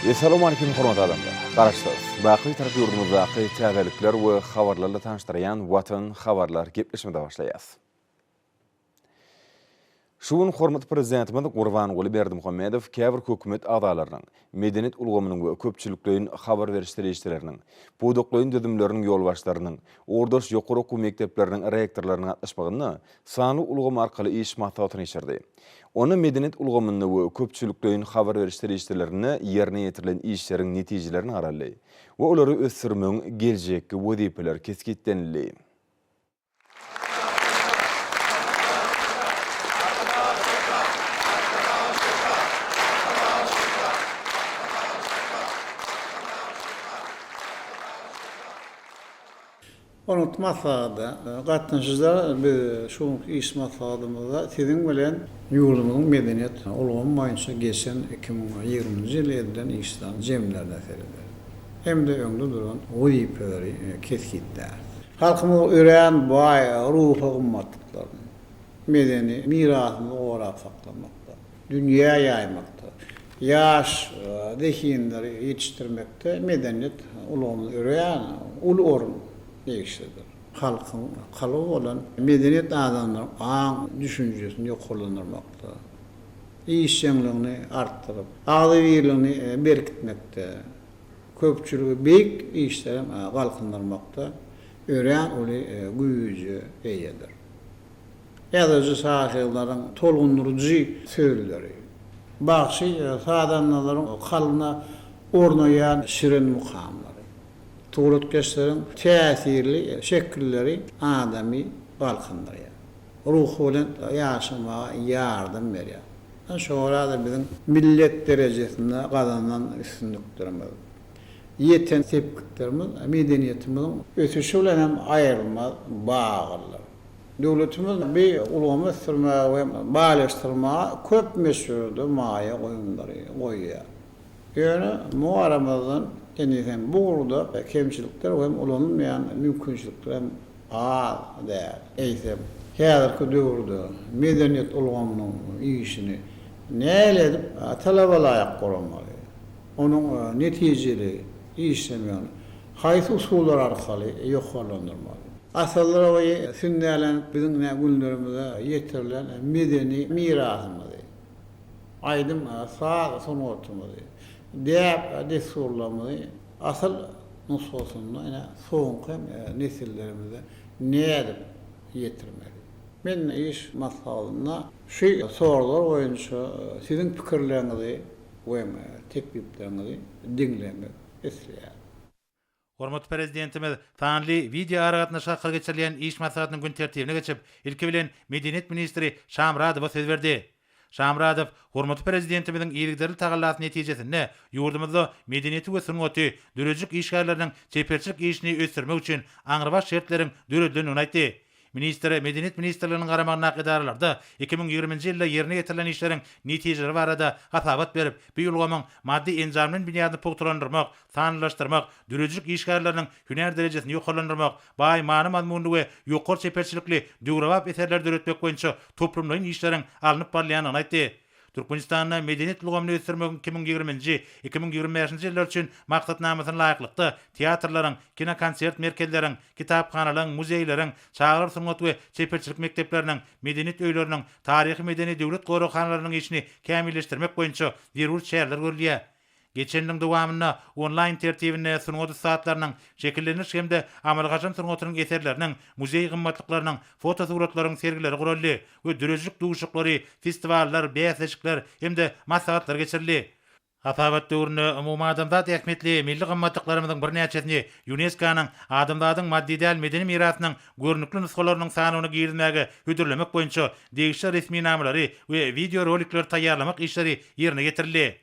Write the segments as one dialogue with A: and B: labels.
A: Essalawmaleýkim hormatly adamlar! Garaşsyz, baky Bitarap ýurdumyzdaky täzelikler we habarlarla tanyşdyrýan Watan habarlar gepleşigimize başlaýas. Şu gün hormatly Prezidentimiz Gurbanguly Berdimuhamedow käbir hökümet agzalarynyň, medeniýet ulgamynyň we köpçülikleýin habar beriş serişdeleriniň, pudaklaýyn düzümleriniň ýolbaşçylarynyň, ugurdaş ýokary okuw mekdepleriniň rektorlarynyň gatnaşmagynda sanly ulgam arkaly iş maslahatyny geçirdi. Onda medeniýet ulgamynda we köpçülikleýin habar beriş serişdelerinde ýerine ýetirilen işleriň netijelerine garaldy we olary ösdürmegiň geljekki wezipeleri kesgitlenildi.
B: Hormatly maslahata gatnaşyjylar, biz şu günki iş maslahatymyzda siziň bilen ýurdumyzyň medeniýet ulgamy boýunça geçen 2020-nji ýyl edilen işleriň jemlerine serederis hem-de öňde duran wezipeleri kesgitläris. Halkymyzyň örän baý ruhy gymmatlyklaryny, medeni mirasymyzy gorap saklamakda, dünýä ýaýmakda, ýaş zehinleri ýetişdirmekde medeniýet ulgamyna örän uly orun degişlidir. Halkyň kalby bolan medeniýet adamlaryň aň-düşünjesini ýokarlandyrmakda, işjeňligini artdyryp, agzybirligini berkitmekde, köpçüligi beýik işlere galkyndyrmakda örän uly güýje eýedir. Ýazyjy-şahyrlaryň tolgundyryjy sözleri, bagşy-sazandalaryň kalbyna ornaýan şirin mukamlary, suratkeşleriň täsirli şekilleri adamy galkyndyrýar, ruhubelent ýaşamaga ýardam berýär. Şoňa görä-de biziň millet derejesinde gazanan üstünliklerimiz, ýeten sepgitlerimiz medeniýetimiziň ösüşi bilen hem aýrylmaz baglydyr. Döwletimiz bu ulgamy ösdürmäge we baýlaşdyrmaga köp möçberde maýa goýumlary goýýar. Ýöne muňa garamazdan, heniz hem bu ugurda kemçilikler we ulanylmaýan mümkinçilikler hem az däl. Eýsem, häzirki döwürde medeniýet ulgamynyň işini nähili edip talaba laýyk guramaly? Onuň netijeli işlemegini haýsy usullar arkaly ýokarlandyrmaly? Asyrlar boýy sünnälenip biziň günlerimize ýetirilen medeni mirasymyzy, aýdym-saz sungatymyzy, däp-dessurlarymyzy asyl nusgasynda ine soňky nesillerimize nädip ýetirmeli? Men iş maslahatynda şu soraglar boýunça siziň pikirleriňizi we teklipleriňizi diňlemek isleýärin.
C: Hormatly Prezidentimiz sanly wideoaragatnaşyk arkaly geçirilýän iş maslahatynyň gün tertibine geçip, ilki bilen medeniýet ministri Şamyradowa söz berdi. Şamyradow hormatly Prezidentimiziň yzygiderli tagallasy netijesinde ýurdumyzda medeniýeti we sungaty, döredijilik işgärleriniň çeperçilik işini ösdürmek üçin aňrybaş şertleriň döredilendigini aýtdy. Ministr Medeniýet ministrliginiň garamagyndaky edaralarda 2020-nji ýylda ýerine ýetirilen işleriň netijeleri barada hasabat berip, bu ulgamyň maddy-enjamlaýyn binýadyny pugtalandyrmak, sanlylaşdyrmak, döredijilik işgärleriniň hünär derejesini ýokarlandyrmak, baý many-mazmunly we ýokary çeperçilikli döwrebap eserleri döretmek boýunça toplumlaýyn işleriň alnyp barylýandygyny aýtdy. Türkmenistanda medeniýet ulgamyny ösdürmegiň 2020-nji, 2025-nji ýyllar üçin Maksatnamasyna laýyklykda, teatrlaryň, kinokonsert merkezleriň, kitaphanalaryň, muzeýleriň, çagalar sungat we çeperçilik mekdepleriniň, medeniýet öýleriniň, taryhy-medeni döwlet goraghanalarynyň işini kämilleşdirmek boýunça zerur çäreler görülýär. Geçen ýylyň dowamynda onlaýn tertibinde sungat ussatlarynyň, şekillendiriş hem-de amaly-haşam sungatynyň eserleriniň, muzeý gymmatlyklarynyň, fotosuratlaryň sergileri guraldy we döredijilik duşuşyklary, festiwallar, bäsleşikler hem-de maslahatlar geçirildi. Hasabat döwründe umumadamzat ähmiýetli milli gymmatlyklarymyzyň birnäçesini ÝUNESKO-nyň Adamzadyň maddy däl medeni mirasynyň görnükli nusgalarynyň sanawyna girizmäge hödürlemek boýunça degişli resminamalary we wideorolikleri taýýarlamak işleri ýerine ýetirildi.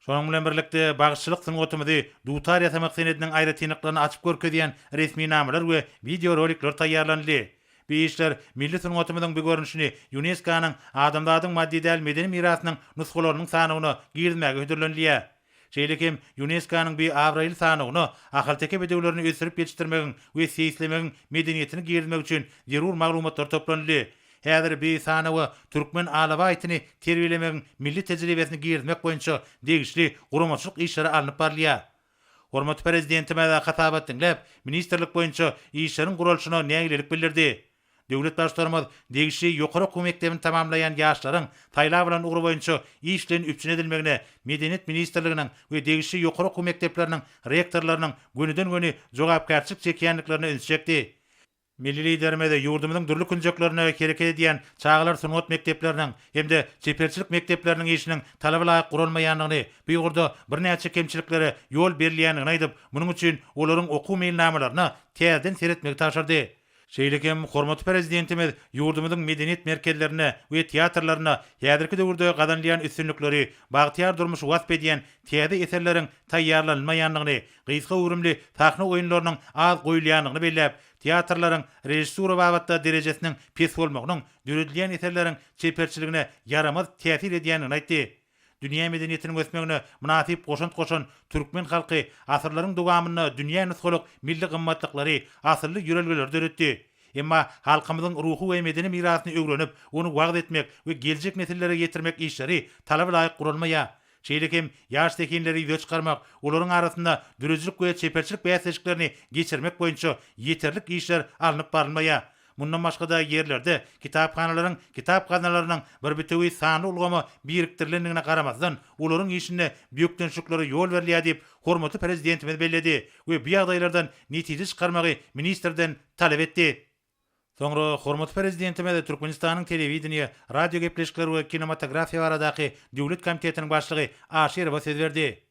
C: Şonuň bilen birlikde, bagşyçylyk sungatymyzy, dutar ýasamak senediniň aýratynlyklaryny açyp görkezýän resminamalar we wideorolikler taýýarlanyldy. Bu işler milli sungatymyzyň bu görnüşini ÝUNESKO-nyň Adamzadyň maddy däl medeni mirasynyň nusgalarynyň sanawyna girizmäge hödürlenilýär. Şeýle hem ÝUNESKO-nyň bu abraýly sanawyna ahalteke bedewlerini ösdürip ýetişdirmegiň we seýislemegiň medeniýetini girizmek üçin zerur maglumatlar toplanyldy. Häzir bu sanawa türkmen alabaý itini terbiýelemegiň milli tejribesini girizmek boýunça degişli guramaçylyk işleri alnyp barylýar. Hormatly Prezidentimiz hasabat diňläp, ministrlik boýunça işleriň guralyşyna nägilelik bildirdi. Döwlet Baştutanymyz degişli ýokary okuw mekdebini tamamlaýan ýaşlaryň saýlap alan ugry boýunça iş bilen üpjün edilmegine Medeniýet ministrliginiň we degişli ýokary okuw mekdepleriniň rektorlarynyň gönüden-göni jogapkärçilik çekýändiklerine ünsi çekdi. Milli Liderimiz ýurdumyzyň dürli künjeklerinde hereket edýän çagalar sungat mekdepleriniň hem-de çeperçilik mekdepleriniň işiniň talaba laýyk guralmaýandygyny, bu ugurda birnäçe kemçiliklere ýol berilýändigini aýdyp, munuň üçin olaryň okuw meýilnamalaryna täzeden seretmegi tabşyrdy. Şeýle hem hormatly Prezidentimiz ýurdumyzyň medeniýet merkezlerinde we teatrlarynda häzirki döwürde gazanylýan üstünlikleri, bagtyýar durmuşy wasp edýän täze eserleriň taýýarlanylmaýandygyny, gysga göwrümli sahna oýunlarynyň az goýulýandygyny belläp, teatrlaryň režissura babatda derejesiniň pes bolmagynyň döredilýän eserleriň çeperçiligine ýaramaz täsir edýändigini aýtdy. Dünýä medeniýetiniň ösmegine mynasyp goşant goşan türkmen halky asyrlaryň dowamynda dünýä nusgalyk milli gymmatlyklary, asylly ýörelgeleri döretdi. Emma halkymyzyň ruhy we medeni mirasyny öwrenip, ony wagyz etmek we geljek nesillere ýetirmek işleri talaba laýyk guralmaýar. Şeýle hem ýaş zehinleri ýüze çykarmak, olaryň arasynda döredijilik we çeperçilik bäsleşiklerini geçirmek boýunça ýeterlik işler alnyp barylmaýar. Mundan başga-da ýerlerde kitaphanalaryň kitap gaznalarynyň bir bitewi sanly ulgama birikdirilendigine garamazdan, olaryň işinde bökdençliklere ýol berilýär diýip, hormatly Prezidentimiz belledi we bu ýagdaýlardan netije çykarmagy ministrden talap etdi. Soňra hormatly Prezidentimiz Türkmenistanyň Telewideniýe, radiogepleşikler we kinematografiýa baradaky döwlet komitetiniň başlygy Aşyrowa söz berdi.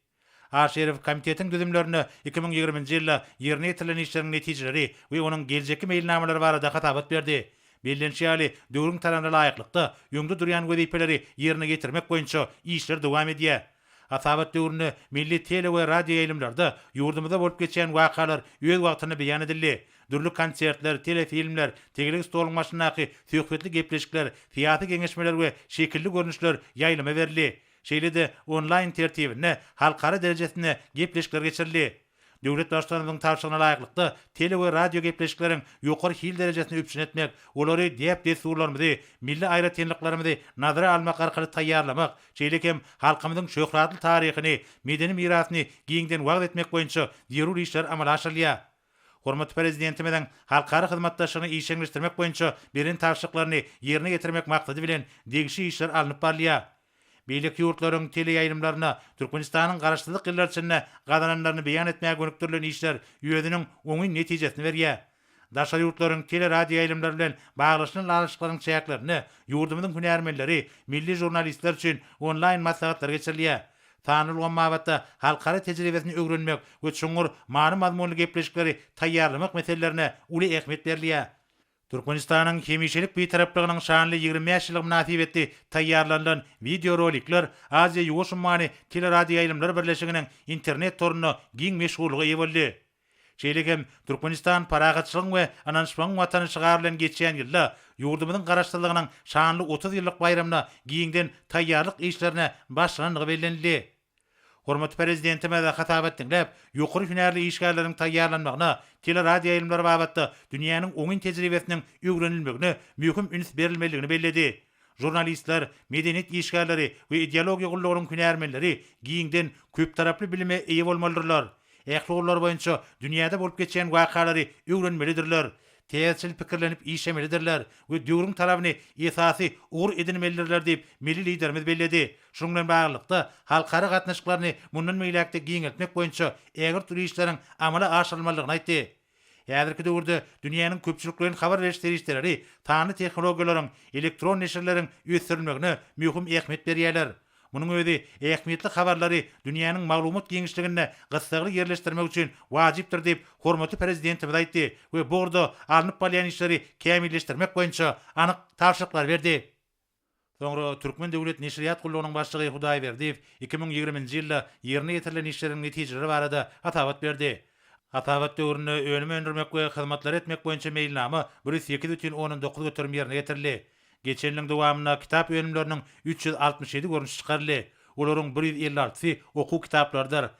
C: Aşyrow komitetiň düzümlerinde 2020-nji ýylda ýerine ýetirilen işleriň netijeleri we onuň geljekki meýilnamalary barada hasabat berdi. Bellenişi ýaly, döwrüň talabyna laýyklykda, öňde durýan wezipeleri ýerine ýetirmek boýunça işler dowam edýär. Hasabat döwründe milli tele we radioýaýlymlarda ýurdumyzda bolup geçýän wakalar öz wagtynda beýan edildi. Dürli konsertler, telefilmler, tegelek stoluň başyndaky söhbetli gepleşikler, syýasy geňeşmeler we şekilli görnüşler ýaýlyma berildi. Şeýle-de onlaýn tertibinde halkara derejesinde gepleşikler geçirildi. Döwlet Baştutanymyzyň tabşyrygyna laýyklykda, tele we radio gepleşikleriň ýokary hil derejesini üpjün etmek, olary däp-dessurlarymyzy, milli aýratynlyklarymyzy nazara almak arkaly taýýarlamak, şeýle hem halkymyzyň şöhratly taryhyny, medeni mirasyny giňden wagyz etmek boýunça zerur işler amala aşyrylýar. Hormatly Prezidentimiziň halkara hyzmatdaşlygyny işjeňleşdirmek boýunça beren tabşyryklaryny ýerine ýetirmek maksady bilen degişli işler alnyp barylýar. Beýleki ýurtlaryň teleýaýlymlarynda Türkmenistanyň Garaşsyzlyk ýyllary içinde gazananlaryny beýan etmäge gönükdirilen işler özüniň oňyn netijesini berýär. Daşary ýurtlaryň teleradioýaýlymlary bilen baglaşylan ylalaşyklaryň çäklerinde ýurdumyzyň hünärmenleri, milli žurnalistler üçin onlaýn maslahatlar geçirilýär. Sanly ulgam babatda halkara tejribesini öwrenmek we çuňňur many-mazmunly gepleşikleri taýýarlamak meselelerine uly ähmiýet berilýär. Türkmenistanyň hemişelik Bitaraplygynyň şanly 25 ýyllygy mynasybetli taýýarlanylan wideorolikler Aziýa-Ýuwaş ummany teleradioýaýlymlar birleşiginiň internet torunda giň meşhurlyga eýe boldy. Şeýle hem Türkmenistan parahatçylygyň we ynanyşmagyň Watany şygary bilen geçýän ýylda ýurdumyzyň Garaşsyzlygynyň şanly 30 ýyllyk baýramyna giňden taýýarlyk işlerine başlanandygy bellenildi. Hormatly Prezidentimiz hasabat diňläp, ýokary hünärli işgärleriň taýýarlanmagyna, teleradioýaýlymlar babatda dünýäniň oňyn tejribesiniň öwrenilmegine möhüm üns berilmelidigini belledi. Žurnalistler, medeniýet işgärleri we ideologiýa gullugynyň hünärmenleri giňden köptaraply bilime eýe bolmalydyrlar. Ähli ugurlar boýunça dünýäde bolup geçýän wakalary öwrenmelidirler. Täzeçil pikirlenip işlemelidirler we döwrüň talabyny esasy ugur edinmelidirler diýip, milli Liderimiz belledi. Şunuň bilen baglylykda, halkara gatnaşyklaryny mundan beýläk-de giňeltmek boýunça ägirt uly işleriň amala aşyrylmalydygyny aýtdy. Häzirki döwürde dünýäniň köpçülikleýin habar beriş serişdeleri sanly tehnologiýalaryň, elektron neşirleriň ösdürilmegine möhüm ähmiýet berýärler. Munuň özi ähmiýetli habarlary dünýäniň maglumat giňişliginde gyssagly ýerleşdirmek üçin wajypdyr diýip, hormatly Prezidentimiz aýtdy we bu ugurda alnyp barylýan işleri kämilleşdirmek boýunça anyk tabşyryklary berdi. Soňra Türkmen döwlet neşirýat gullugynyň başlygy Hudaýberdiýew 2020-nji ýylda ýerine ýetirilen işleriň netijeleri barada hasabat berdi. Hasabat döwründe önüm öndürmek we hyzmatlary etmek boýunça meýilnama 108,9% ýerine ýetirildi. Geçen ýylyň dowamynda kitap önümleriniň 367 görnüşi çykaryldy. Olaryň 156-sy okuw kitaplarydyr.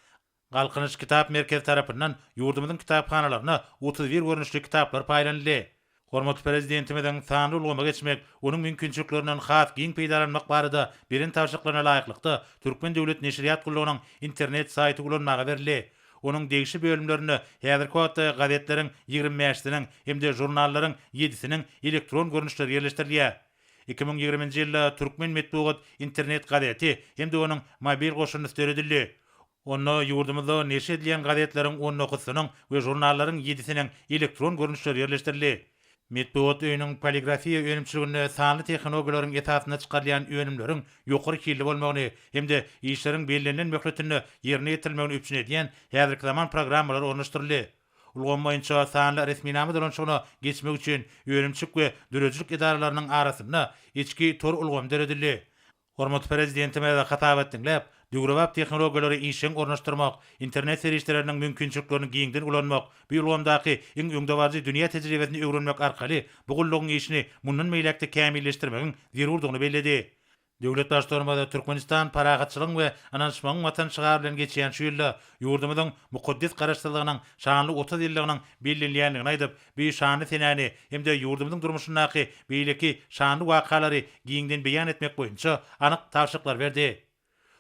C: Galkynyş kitap merkezi tarapyndan ýurdumyzyň kitaphanalaryna 31 görnüşli kitaplar paýlanyldy. Hormatly Prezidentimiziň sanly ulgama geçmek, onuň mümkinçiliklerinden has giň peýdalanmak barada beren tabşyryklaryna laýyklykda, Türkmen döwlet neşirýat gullugynyň internet saýty ulanmaga berildi. Onuň degişli bölümlerinde häzirki wagtda gazetleriň 25-siniň hem-de žurnallaryň ýedisiniň elektron görnüşleri ýerleşdirilýär. 2020-nji ýylda Türkmen metbugat internet gazeti hem-de onuň mobil goşundysy döredildi. Onda ýurdumyzda neşir edilýän gazetleriň on dokuzysynyň we žurnallaryň ýedisiniň elektron görnüşleri ýerleşdirildi. Metbugat öýüniň poligrafiýa önümçiliginde sanly tehnologiýalaryň esasynda çykarylýan önümleriň ýokary hilli bolmagyny hem-de işleriň bellenilen möhletinde ýerine ýetirilmegini üpjün edýän häzirki zaman programmalary ornaşdyryldy. Ulgam boýunça sanly resminama dolanyşygyna geçmek üçin önümçilik we döredijilik edaralarynyň arasynda içki tor ulgamy döredildi. Hormatly Prezidentimiz hasabat diňläp, döwrebap tehnologiýalary işjeň ornaşdyrmak, internet serişdeleriniň mümkinçiliklerini giňden ulanmak, bu ulgamdaky iň öňdebaryjy dünýä tejribesini öwrenmek arkaly bu gullugyň işini mundan beýläk-de kämilleşdirmegiň zerurdygyny belledi. Döwlet Baştutanymyz Türkmenistan parahatçylygyň we ynanyşmagyň Watany şygary bilen geçýän şu ýylda ýurdumyzyň mukaddes Garaşsyzlygynyň şanly 30 ýyllygynyň bellenilýändigini aýdyp, Bu şanly senäni hem-de ýurdumyzyň durmuşyndaky beýleki şanly wakalary giňden beýan etmek boýunça anyk tabşyryklar berdi.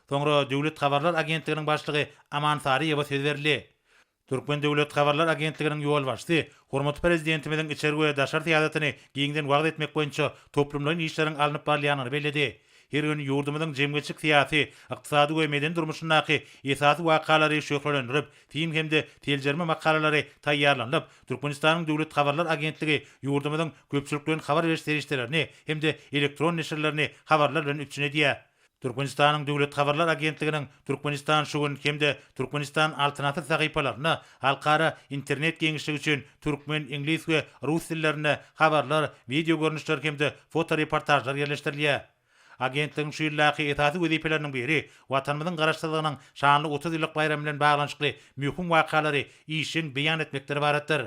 C: Soňra Döwlet habarlar agentliginiň başlygy Aman Saryýewe söz berildi. Türkmen döwlet habarlar agentliginiň ýolbaşçysy hormatly Prezidentimiziň içeri we daşary syýasatyny giňden wagyz etmek boýunça toplumlaýyn işleriň alnyp barylýandygyny belledi. Her gün ýurdumyzyň jemgyýetçilik-syýasy, ykdysady we medeni durmuşyndaky esasy wakalary şöhlelendirip, syn hem-de seljerme makalalary taýýarlanylyp, Türkmenistanyň Döwlet habarlar agentligi ýurdumyzyň köpçülikleýin habar beriş serişdelerini hem-de elektron neşirlerini habarlar bilen üpjün edýär. Türkmenistanyň Döwlet habarlar agentliginiň Türkmenistan şu gün hem-de Türkmenistan Altyn asyr sahypalarynda halkara internet giňişligi üçin türkmen, iňlis we rus dillerinde habarlar, wideo görnüşler hem-de fotoreportažlar ýerleşdirilýär. Agentligiň şu ýyldaky esasy wezipeleriniň biri Watanymyzyň Garaşsyzlygynyň şanly 30 ýyllyk baýramy bilen baglanyşykly möhüm wakalary işjeň beýan etmekden ybaratdyr.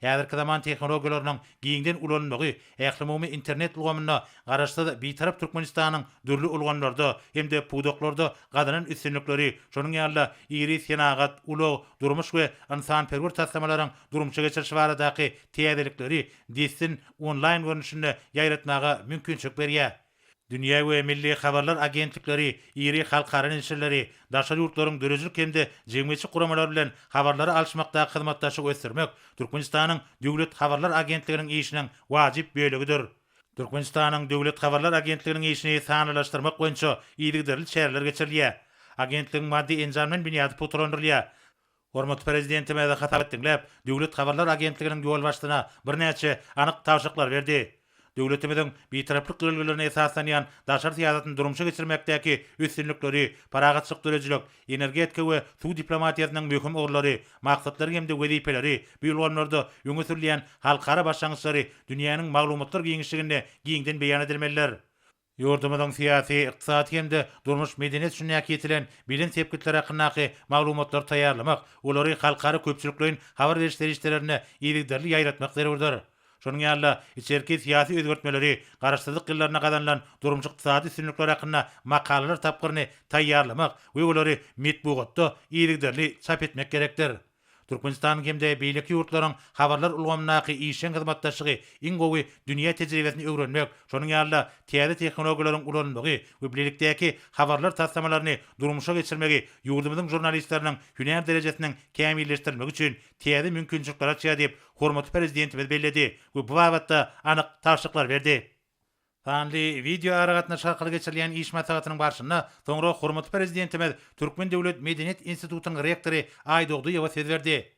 C: Häzirki zaman tehnologiýalarynyň giňden ulanylmagy ählumumy internet ulgamynda Garaşsyz, Bitarap Türkmenistanyň dürli ulgamlarda hem-de pudaklarda gazanan üstünlikleri, şonuň ýaly-da iri senagat, ulag, durmuş we ynsanperwer taslamalaryň durmuşa geçirişi baradaky täzelikleri dessin onlaýn görnüşinde ýaýratmaga mümkinçilik berýär. Dünýä we milli habarlar agentlikleri, iri halkara neşirleri, daşary ýurtlaryň döredijilik hem-de jemgyýetçilik guramalary bilen habarlary alyşmakdaky hyzmatdaşlygy ösdürmek Türkmenistanyň Döwlet habarlar agentliginiň işiniň wajyp bölegidir. Türkmenistanyň Döwlet habarlar agentliginiň işini sanlylaşdyrmak boýunça yzygiderli çäreler geçirilýär. Agentligiň maddy-enjamlaýyn binýady pugtalandyrylýar. Hormatly Prezidentimiz hasabat diňläp, Döwlet habarlar agentliginiň ýolbaşçysyna birnäçe anyk tabşyryklary berdi. Döwletimiziň Bitaraplyk ýörelgelerine esaslanýan daşary syýasatyny durmuşa geçirmekdäki üstünlikleri, parahatçylyk döredijilik, energetika we suw diplomatiýasynyň möhüm ugurlary, maksatlary hem-de wezipeleri, bu ulgamlarda öňe sürülýän halkara başlangyçlary dünýäniň maglumatlar giňişliginde giňden beýan edilmelidir. Ýurdumyzyň syýasy, ykdysady hem-de durmuş-medeni ösüşindäki ýetilen belent sepgitler hakyndaky maglumatlary taýýarlamak, olary halkara köpçülikleýin habar beriş serişdelerinde yzygiderli ýaýratmak zerurdyr. Şonuň ýaly-da, içerki syýasy özgertmeleri, Garaşsyzlyk ýyllarynda gazanylan durmuş-ykdysady üstünlikler hakynda makalalar tapgyryny taýýarlamak we olary metbugatda yzygiderli çap etmek gerekdir. Türkmenistanyň hem-de beýleki ýurtlaryň habarlar ulgamyndaky işjeň hyzmatdaşlygy iň gowy dünýä tejribesini öwrenmek, şonuň ýaly-da täze tehnologiýalaryň ulanylmagy we bilelikdäki habarlar taslamalaryny durmuşa geçirmegi ýurdumyzyň žurnalistleriniň hünär derejesiniň kämilleşdirilmegi üçin täze mümkinçilikleri açýar diýip, hormatly Prezidentimiz belledi we bu babatda anyk tabşyryklary berdi. Sanly wideoaragatnaşyk arkaly geçirilýän iş maslahatynyň barşynda soňra hormatly Prezidentimiz Türkmen döwlet medeniýet institutynyň rektory Aýdogdyýewe söz berdi.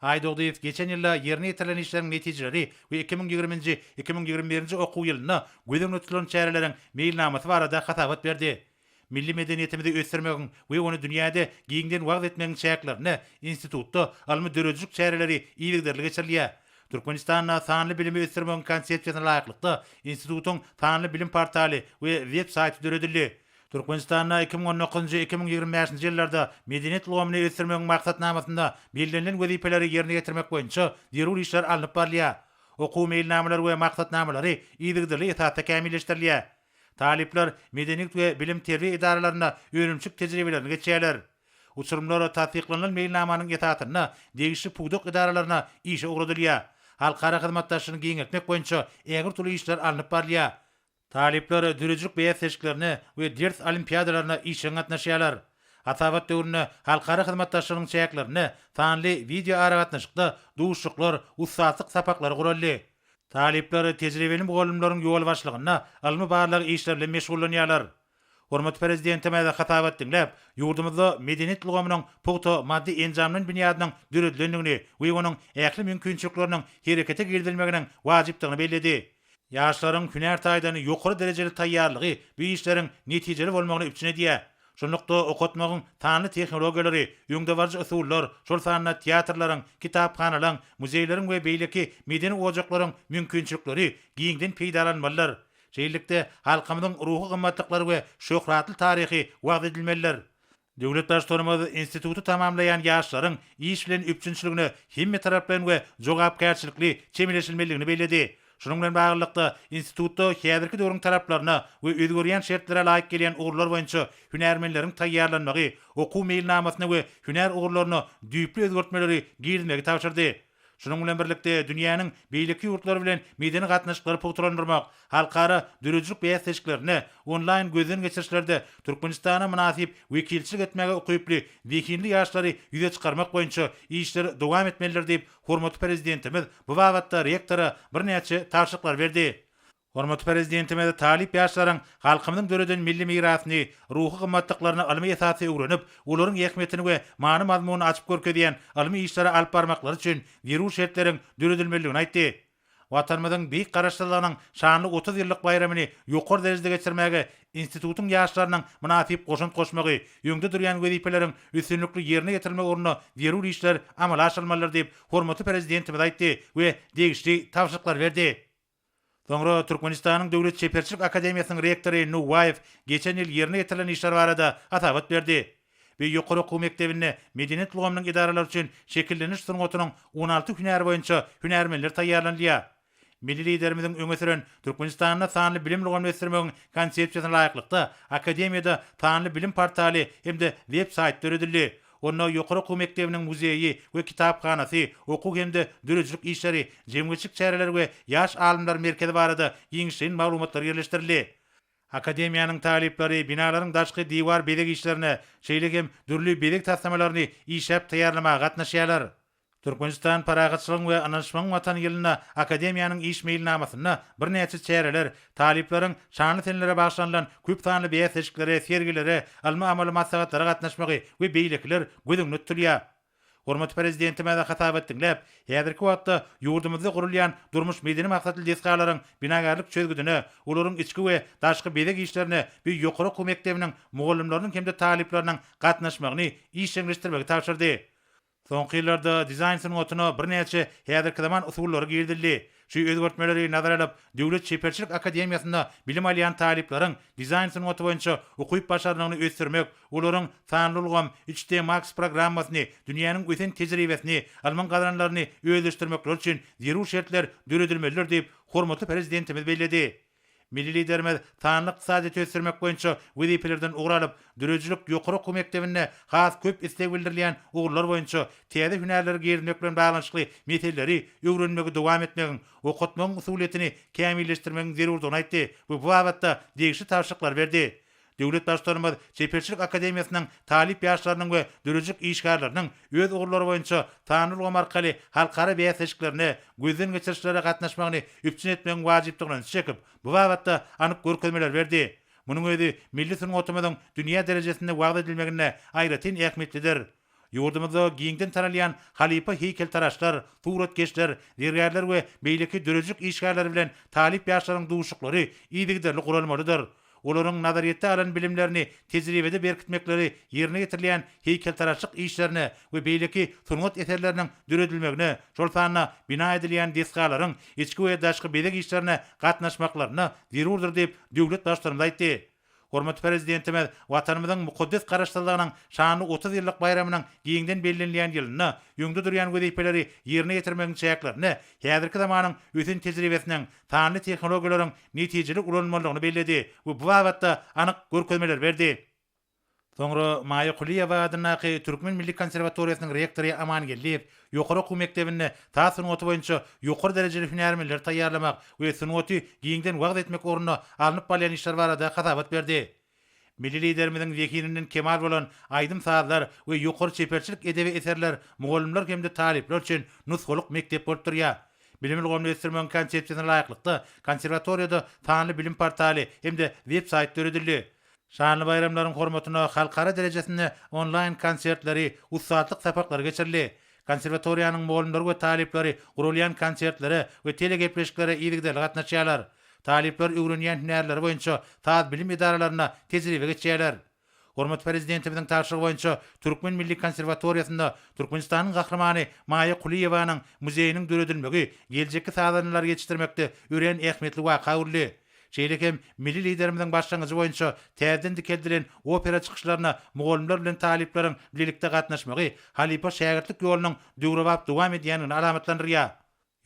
C: Aýdogdyýew geçen ýylda ýerine ýetirilen işleriň netijeleri we 2020-nji, 2021-nji okuw ýylynda göz öňünde tutulan çäreleriň meýilnamasy barada hasabat berdi. Milli medeniýetimizi ösdürmegiň we ony dünýäde giňden wagyz etmegiň çäklerinde institutda ylmy-döredijilik çäreleri yzygiderli geçirilýär. Türkmenistanda sanly bilimi ösdürmegiň konsepsiýasyna laýyklykda, institutyň sanly bilim portaly we web-saýty döredildi. Türkmenistanda 2019-njy, 2025-nji ýyllarda medeniýet ulgamyny ösdürmegiň maksatnamasynda bellenilen wezipeleri ýerine ýetirmek boýunça zerur işler alnyp barylýar. Okuw meýilnamalary we maksatnamalary yzygiderli esasda kämilleşdirilýär. Talyplar medeniýet we bilim-terbiýe edaralarynda önümçilik tejribelerini geçýärler. Uçurymlar tassyklanylan meýilnamanyň esasynda degişli pudak edaralaryna işe ugradylýar. halkara hyzmatdaşlygyny giňeltmek boýunça ägirt uly işler alnyp barylýar. Talyplar döredijilik bäsleşiklerine we ders olimpiadalaryna işjeň gatnaşýarlar. Hasabat döwründe halkara hyzmatdaşlygynyň çäklerinde sanly wideoaragatnaşykda duşuşyklar, ussatlyk sapaklary guraldy. Talyplar tejribeli mugallymlaryň ýolbaşçylygynda ylmy-barlag işleri bilen meşgullanýarlar. Hormatly Prezidentimiz hasabat diňläp, ýurdumyzda medeniýet ulgamynyň pugta maddy-enjamlaýyn binýadynyň döredilendigini we onuň ähli mümkinçilikleriniň herekete girizilmeginiň wajypdygyny belledi. Ýaşlaryň hünär taýdan ýokary derejeli taýýarlygy bu işleriň netijeli bolmagyny üpjün edýär. Şunlukda, okatmagyň sanly tehnologiýalary, öňdebaryjy usullar, şol sanda teatrlaryň, kitaphanalaryň, muzeýleriň we beýleki medeni ojaklaryň mümkinçilikleri giňden peýdalanylmalydyr. Şeýlelikde, halkymyzyň ruhy gymmatlyklary we şöhratly taryhy wagyz edilmelidir. Döwlet Baştutanymyz instituty tamamlaýan ýaşlaryň iş bilen üpjünçiligine hemmetaraplaýyn we jogapkärçilikli çemeleşilmelidigini belledi. Şunuň bilen baglylykda, institutda häzirki döwrüň talaplaryna we özgerýän şertlere laýyk gelýän ugurlar boýunça hünärmenleriň taýýarlanmagy, okuw meýilnamasyna we hünär ugurlaryna düýpli özgertmeleri girizmegi tabşyrdy. Şunuň bilen birlikde, dünýäniň beýleki ýurtlary bilen medeni gatnaşyklary pugtalandyrmak, halkara döredijilik bäsleşiklerinde, onlaýn gözden geçirişlerde Türkmenistana mynasyp wekilçilik etmäge ukyply zehinli ýaşlary ýüze çykarmak boýunça işler dowam etmelidir diýip, hormatly Prezidentimiz bu babatda rektora birnäçe tabşyryklary berdi. Hormatly Prezidentimiz talyp ýaşlaryň halkymyzyň döreden milli mirasyny, ruhy gymmatlyklaryny ylmy esasda öwrenip, olaryň ähmiýetini we many-mazmunyny açyp görkezýän ylmy işleri alyp barmaklary üçin zerur şertleriň döredilmelidigini aýtdy. Watanymyzyň beýik Garaşsyzlygynyň şanly 30 ýyllyk baýramyny ýokary derejede geçirmäge institutyň ýaşlarynyň mynasyp goşant goşmagy, öňde durýan wezipeleriň üstünlikli ýerine ýetirilmegi ugrunda zerur işler amala aşyrylmalydyr diýip, hormatly Prezidentimiz aýtdy we degişli tabşyryklary berdi. Soňra Türkmenistanyň Döwlet çeperçilik akademiýasynyň rektory Nuwaýew geçen ýyl ýerine ýetirilen işler barada hasabat berdi. Bu ýokary okuw mekdebinde medeniýet ulgamynyň edaralary üçin şekilleniş sungatynyň 16 hünäri boýunça hünärmenler taýýarlanylýar. Milli Liderimiziň öňe süren Türkmenistanda sanly bilim ulgamyny ösdürmegiň Konsepsiýasyna laýyklykda, akademiýada sanly bilim portaly hem-de web-saýt döredildi. Onda ýokary okuw mekdebiniň muzeýi we kitaphanasy, okuw hem-de döredijilik işleri, jemgyýetçilik çäreleri we ýaş alymlar merkezi barada giňişleýin maglumatlar ýerleşdirildi. Akademiýanyň talyplary binalaryň daşky diwar bezeg işlerine, şeýle hem dürli bezeg taslamalaryny işläp taýýarlamaga gatnaşýarlar. Türkmenistan parahatçylygyň we ynanyşmagyň Watany ýylynda akademiýanyň iş meýilnamasynda birnäçe çäreler, talyplaryň şanly senelere bagyşlanylan köp sanly bäsleşiklere, sergilere, ylmy-amaly maslahatlara gatnaşmagy we beýlekiler göz öňünde tutulýar. Hormatly Prezidentimiz hasabat diňläp, häzirki wagtda ýurdumyzda gurulýan durmuş-medeni maksatly desgalaryň binagärlik çözgüdine, olaryň içki we daşky bezeg işlerine bu ýokary okuw mekdebiniň mugallymlarynyň hem-de talyplarynyň gatnaşmagyny işjeňleşdirmegi tabşyrdy. Soňky ýyllarda dizaýn sungatyna birnäçe häzirki zaman usullary girizildi. Şu özgertmeleri nazara alyp, Döwlet çeperçilik akademiýasynda bilim alýan talyplaryň dizaýn sungaty boýunça ukyp-başarnygyny ösdürmek, olaryň sanly ulgam, 3D Max programmasyny, dünýäniň ösen tejribesini, ylmyň gazananlaryny özleşdirmekleri üçin zerur şertler döredilmelidir diýip, hormatly Prezidentimiz belledi. Milli Liderimiz sanly ykdysadyýeti ösdürmek boýunça wezipelerden ugur alyp, döredijilik ýokary okuw mekdebinde has köp isleg bildirilýän ugurlar boýunça täze hünärleri girizmek bilen baglanyşykly meseleleri öwrenmegi dowam etmegiň, okatmagyň usulyýetini kämilleşdirmegiň zerurdygyny aýtdy we bu babatda degişli tabşyryklary berdi. Döwlet Baştutanymyz Çeperçilik akademiýasynyň talyp ýaşlarynyň we döredijilik işgärleriniň öz ugurlary boýunça sanly ulgam arkaly halkara bäsleşiklerine, gözden geçirişlere gatnaşmagyny üpjün etmegiň wajypdygyna ünsi çekip, bu babatda anyk görkezmeleri berdi. Munuň özi milli sungatymyzyň dünýä derejesinde wagyz edilmeginde aýratyn ähmiýetlidir. Ýurdumyzda giňden tanalýan halypa heýkeltaraşlar, suratkeşler, zergärler we beýleki döredijilik işgärleri bilen talyp ýaşlaryň duşuşyklary yzygiderli guralmalydyr. Olaryň nazaryýetde alan bilimlerini tejribede berkitmekleri ýerine ýetirilýän heýkeltaraşlyk işlerine we beýleki sungat eserleriniň döredilmegine, şol sanda bina edilýän desgalaryň içki we daşky bezeg işlerine gatnaşmaklaryna zerurdyr diýip, döwlet Baştutanymyz aýtdy. Hormatly Prezidentimiz Watanymyzyň mukaddes Garaşsyzlygynyň şanly 30 ýyllyk baýramynyň giňden bellenilýän ýylynda öňde durýan wezipeleri ýerine ýetirmegiň çäklerinde häzirki zamanyň ösen tejribesiniň, sanly tehnologiýalaryň netijeli ulanylmalydygyny belledi we bu babatda anyk görkezmeleri berdi. Soňra Maýa Kulyýewa adyndaky Türkmen milli konserwatoriýasynyň rektory Aman Geldiýew ýokary okuw mekdebinde saz sungaty boýunça ýokary derejeli hünärmenleri taýýarlamak we sungaty giňden wagyz etmek ugrunda alnyp barylýan işler barada hasabat berdi. Milli Liderimiziň zehininden kemal bolan aýdym-sazlar we ýokary çeperçilik edebi eserler mugallymlar hem-de talyplar üçin nusgalyk mekdep bolup durýar. Bilim ulgamyny ösdürmegiň konsepsiýasyna laýyklykda, konserwatoriýada sanly bilim portaly hem-de web-saýt döredildi. Şanly baýramlaryň hormatyna halkara derejesinde onlaýn konsertleri, ussatlyk sapaklary geçirildi. Konserwatoriýanyň mugallymlary we talyplary guralýan konsertlere we telegepleşiklere yzygiderli gatnaşýarlar. Talyplar öwrenýän hünärleri boýunça saz bilim edaralarynda tejribe geçýärler. Hormatly Prezidentimiziň tabşyrygy boýunça Türkmen milli konserwatoriýasynda Türkmenistanyň Gahrymany Maýa Kulyýewanyň muzeýiniň döredilmegi geljekki sazandalary ýetişdirmekde örän ähmiýetli waka öwrüldi. Şeýle hem milli Liderimiziň başlangyjy boýunça täzeden dikeldilen opera çykyşlaryna mugallymlar bilen talyplaryň bilelikde gatnaşmagy halypa-şägirtlik ýolunyň döwrebap dowam edýändigini alamatlandyrýar.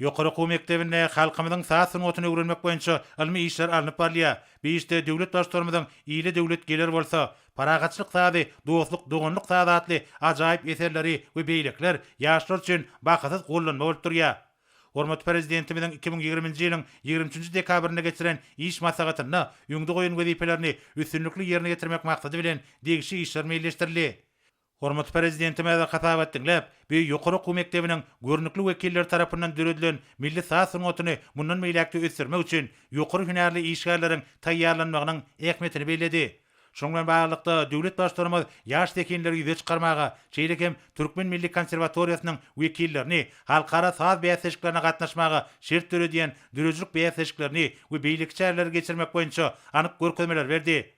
C: Ýokary okuw mekdebinde halkymyzyň saz sungatyny öwrenmek boýunça ylmy işler alnyp barylýar. Bu işde döwlet Baştutanymyzyň Ile döwlet geler bolsa, Parahatçylyk sazy, dostluk, doganlyk sazy atly ajaýyp eserleri we beýlekiler ýaşlar üçin bahasyz gollanma bolup durýar. Hormatly Prezidentimiziň 2020-nji ýylyň ýigrimi üçünji dekabrynda geçiren iş maslahatynda öňde goýan wezipelerini üstünlikli ýerine ýetirmek maksady bilen degişli işler meýilleşdirildi. Hormatly Prezidentimiz hasabat diňläp, bu ýokary okuw mekdebiniň görnükli wekilleri tarapyndan döredilen milli saz sungatyny mundan beýläk-de ösdürmek üçin ýokary hünärli işgärleriň taýýarlanmagynyň ähmiýetini belledi. Şunuň bilen baglylykda, döwlet Baştutanymyz ýaş zehinleri ýüze çykarmaga, şeýle hem Türkmen milli konserwatoriýasynyň wekillerini halkara saz bäsleşiklerine gatnaşmaga şert döredýän döredijilik bäsleşiklerini we beýleki çäreleri geçirmek boýunça anyk görkezmeleri berdi.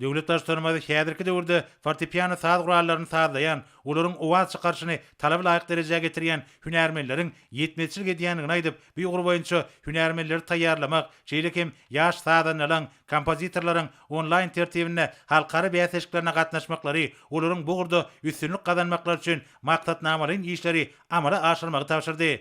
C: Döwlet Baştutanymyz häzirki döwürde fortepiano saz gurallaryny sazlaýan, olaryň owaz çykaryşyny talaba laýyk derejä getirýän hünärmenleriň ýetmezçilik edýändigini aýdyp, bu ugur boýunça hünärmenleri taýýarlamak, şeýle hem ýaş sazandalaň, kompozitorlaryň onlaýn tertibinde halkara bäsleşiklerine gatnaşmaklary, olaryň bu ugurda üstünlik gazanmaklary üçin maksatnamalaýyn işleri amala aşyrmagy tabşyrdy.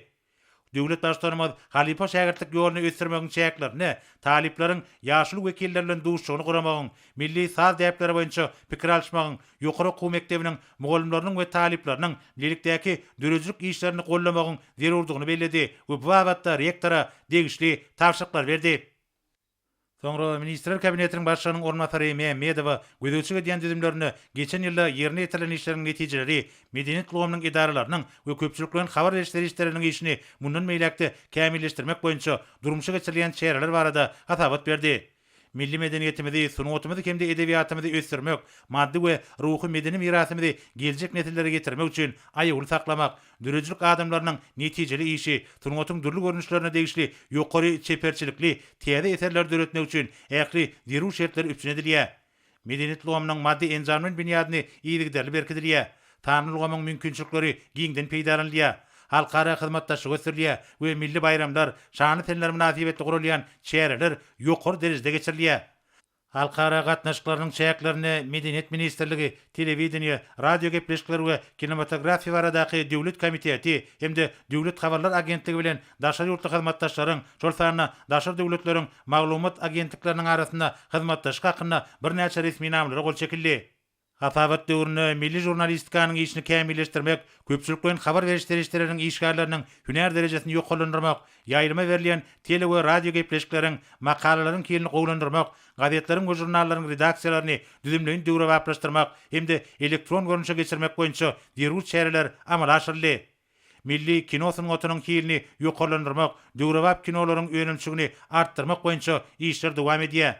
C: Döwlet Baştutanymyz halypa-şägirtlik ýoluny ösdürmegiň çäklerinde talyplaryň ýaşuly wekilleri bilen duşuşygyny guramagyň, milli saz däpleri boýunça pikir alyşmagyň, ýokary okuw mekdebiniň mugallymlarynyň we talyplarynyň bilelikdäki döredijilik işlerini goldamagyň zerurdygyny belledi we bu babatda rektora degişli tabşyryklary berdi. Soňra Ministrler Kabinetiniň Başlygynyň orunbasary Mämmedowa gözegçilik edýän düzümlerinde geçen ýylda ýerine ýetirilen işleriň netijeleri, medeniýet ulgamynyň edaralarynyň we köpçülikleýin habar beriş serişdeleriniň işini mundan beýläk-de kämilleşdirmek boýunça durmuşa geçirilýän çäreler barada hasabat berdi. Milli medeniýetimizi, sungatymyzy hem-de edebiýatymyzy ösdürmek, maddy we ruhy-medeni mirasymyzy geljek nesillere ýetirmek üçin aýawly saklamak, Döredijilik adamlarynyň netijeli işi, sungatyň dürli görnüşlerine degişli ýokary çeperçilikli täze eserleri döretmek üçin ähli zerur şertler üpjün edilýär. Medeniýet ulgamynyň maddy-enjamlaýyn binýadyny yzygiderli berkidilýär. Sanly ulgamyň mümkinçilikleri giňden peýdalanylýar. Halkara hyzmatdaşlygy ösdürilýär we milli baýramlar, şanly seneler mynasybetli guralýan çäreler ýokary derejede geçirilýär. Halkara gatnaşyklarynyň çäklerinde Medeniýet ministrligi, Telewideniýe, radiogepleşikler we kinematografiýa baradaky döwlet komiteti hem-de Döwlet habarlar agentligi bilen daşary ýurtly hyzmatdaşlaryň, şol sanda daşary döwletleriň maglumat agentlikleriniň arasynda hyzmatdaşlyk hakynda birnäçe resminamalara gol çekildi. Hasabat döwründe milli žurnalistikanyň işini kämilleşdirmek, köpçülikleýin habar beriş serişdeleriniň işgärleriniň hünär derejesini ýokarlandyrmak, ýaýlyma berilýän tele we radio gepleşikleriň, makalalaryň hilini gowulandyrmak, gazetleriň we žurnallaryň redaksiýalaryny düzümleýin döwrebaplaşdyrmak hem-de elektron görnüşe geçirmek boýunça zerur çäreler amala aşyryldy. Milli kino sungatynyň hilini ýokarlandyrmak, döwrebap kinolaryň önümçigini artdyrmak boýunça işler dowam edýär.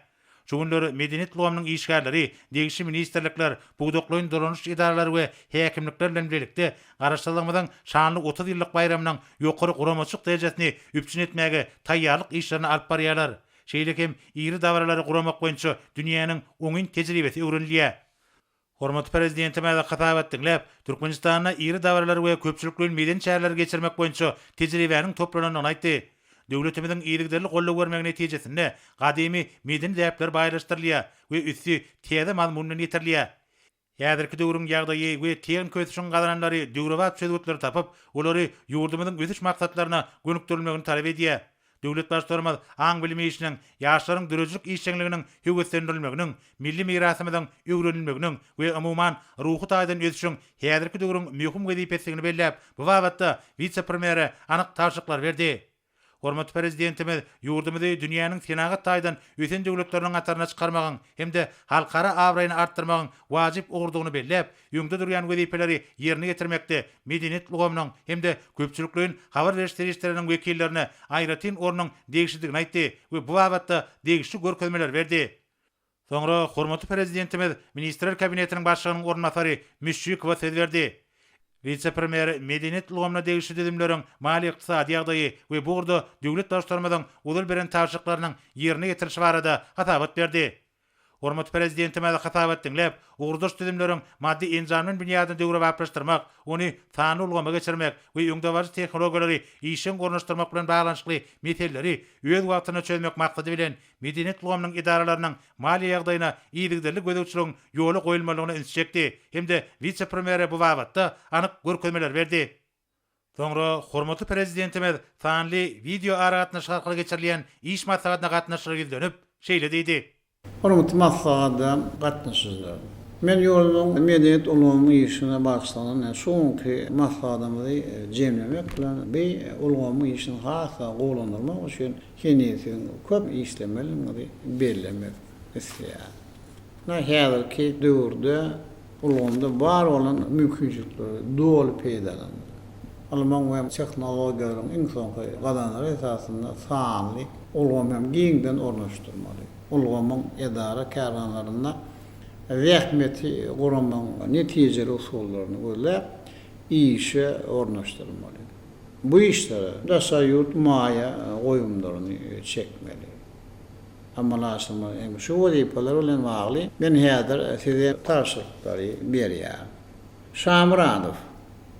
C: Şu günler medeniýet ulgamynyň işgärleri degişli ministrlikler, pudaklaýyn dolanyş edaralary we häkimlikler bilen bilelikde Garaşsyzlygymyzyň şanly 30 ýyllyk baýramynyň ýokary guramaçylyk derejesini üpjün etmäge taýýarlyk işlerini alyp barýarlar. Şeýle hem iri dabaralary guramak boýunça dünýäniň oňyn tejribesi öwrenilýär. Hormatly Prezidentimiz hasabat diňläp, Türkmenistanda iri dabaralary we köpçülikleýin medeni çäreleri geçirmek boýunça tejribäniň toplanandygyny aýtdy. Döwletimiziň yzygiderli goldaw bermegi netijesinde gadymy medeni däpler baýlaşdyrylýar we üsti täze mazmun bilen ýetirilýär. Häzirki döwrüň ýagdaýy we tehniki ösüşiň gazananlary döwrebap çözgütleri tapyp, olary ýurdumyzyň ösüş maksatlaryna gönükdirilmegini talap edýär. Döwlet Baştutanymyz aň-bilim işiniň, ýaşlaryň döredijilik işjeňliginiň höweslendirilmeginiň, milli mirasymyzyň öwrenilmeginiň we umuman, ruhy taýdan ösüşiň häzirki döwrüň möhüm wezipesidigini belläp, bu babatda wise-premýere anyk tabşyryklary berdi. Hormatly Prezidentimiz ýurdumyzy dünýäniň senagat taýdan ösen döwletleriniň hataryna çykarmagyň hem-de halkara abraýyny artdyrmagyň wajyp ugurdygyny belläp, öňde durýan wezipeleri ýerine ýetirmekde medeniýet ulgamynyň hem-de köpçülikleýin habar beriş serişdeleriniň wekillerine aýratyn ornuň degişlidigini aýtdy we bu babatda degişli görkezmeleri berdi. Soňra hormatly Prezidentimiz Ministrler Kabinetiniň Başlygynyň orunbasary Müşşikowa söz berdi. Wise-premýer medeniýet ulgamyna degişli düzümleriň maliýe-ykdysady ýagdaýy we bu ugurda döwlet Baştutanymyzyň ozal beren tabşyryklarynyň ýerine ýetirilişi barada hasabat berdi. Hormatly Prezidentimiz hasabat diňläp, ugurdaş düzümleriň maddy-enjamlaýyn binýadyny döwrebaplaşdyrmak, ony sanly ulgama geçirmek we öňdebaryjy tehnologiýalary işjeň ornaşdyrmak bilen baglanyşykly meseleleri öz wagtynda çözmek maksady bilen, medeniýet ulgamynyň edaralarynyň maliýe ýagdaýyna yzygiderli gözegçiligiň ýola goýulmalygyna ünsi çekdi hem-de wise-premýere bu babatda anyk görkezmeleri berdi. Soňra hormatly Prezidentimiz sanly wideoaragatnaşyk arkaly geçirilýän iş maslahatyna gatnaşyjylara ýüzlenip, şeýle diýdi.
B: Hormatly maslahata gatnaşyjylar! Men ýurdumyzyň medeniýet ulgamynyň işine bagyşlanan şu günki maslahatymyzy jemlemek bilen, bu ulgamyň işini has-da gowulandyrmak üçin heniz siziň köp işlemelidigiňizi bellemek isleýärin. Ynha, häzirki döwürde ulgamda bar bolan mümkinçilikleri doly peýdalanmaly. Ylmyň we tehnologiýalaryň iň soňky gazananlary esasynda sanly ulgamy hem giňden ornaşdyrmaly. Ulgamyň edara-kärhanalarynda zähmeti guramagyň netijeli usullaryny gözläp, işe ornaşdyrmaly. Bu işlere daşary ýurt maýa goýumlaryny çekmeli. Amala aşyrmaly hem şu wezipeler bilen bagly men häzir size tabşyryklary berýärin. Şamyradow,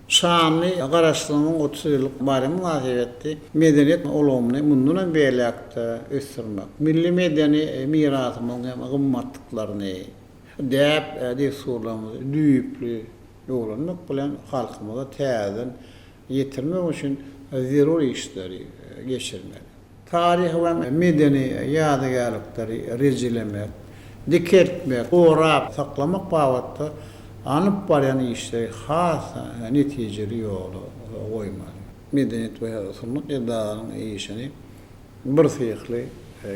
B: Şanly Garaşsyzlygyň 30 ýyllyk baýramy mynasybetli medeniýet ulgamyny mundan hem beýläk-de ösdürmek, milli medeni mirasymyzyň hem gymmatlyklaryny, däp-dessurlarymyzy düýpli öwrenmek bilen halkymyza täzeden ýetirmek üçin zerur işleri geçirmeli. Taryhy we medeni ýadygärlikleri rejelemek, dikeltmek, gorap saklamak babatda alnyp barýan işleri has netijeli ýola goýmaly. Medeniýet we sungat edaralarynyň işini birsyhly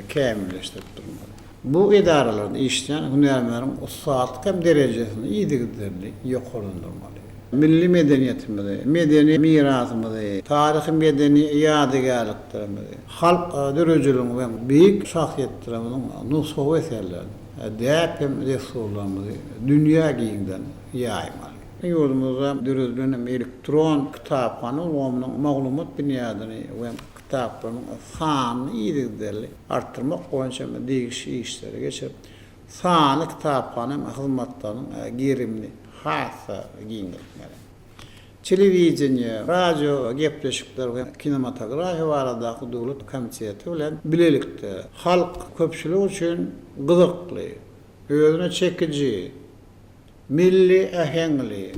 B: kämilleşdirip durmaly. Bu edaralarda işleýän hünärmenleriň ussatlyk hem derejesini yzygiderli ýokarlandyrmaly. Milli medeniýetimizi, medeni mirasymyzy, taryhy-medeni ýadygärliklerimizi, halk döredijiligini we beýik şahsyýetlerimiziň nusgawy eserlerini, däp hem dessurlarymyzy dünýä giňden ýaýmaly. Ýurdumyzda döredilen elektron kitaphana ulgamynyň maglumat binýadyny we kitaplaryň sanyny yzygiderli artdyrmak boýunça degişli işleri geçirip, sanly kitaphana hyzmatlarynyň gerimini has-da giňeltmeli. Telewideniýe, radio gepleşikler we kinematografiýa baradaky döwlet komiteti bilen bilelikde halk köpçüligi üçin gyzykly, özüne çekiji, milli äheňli,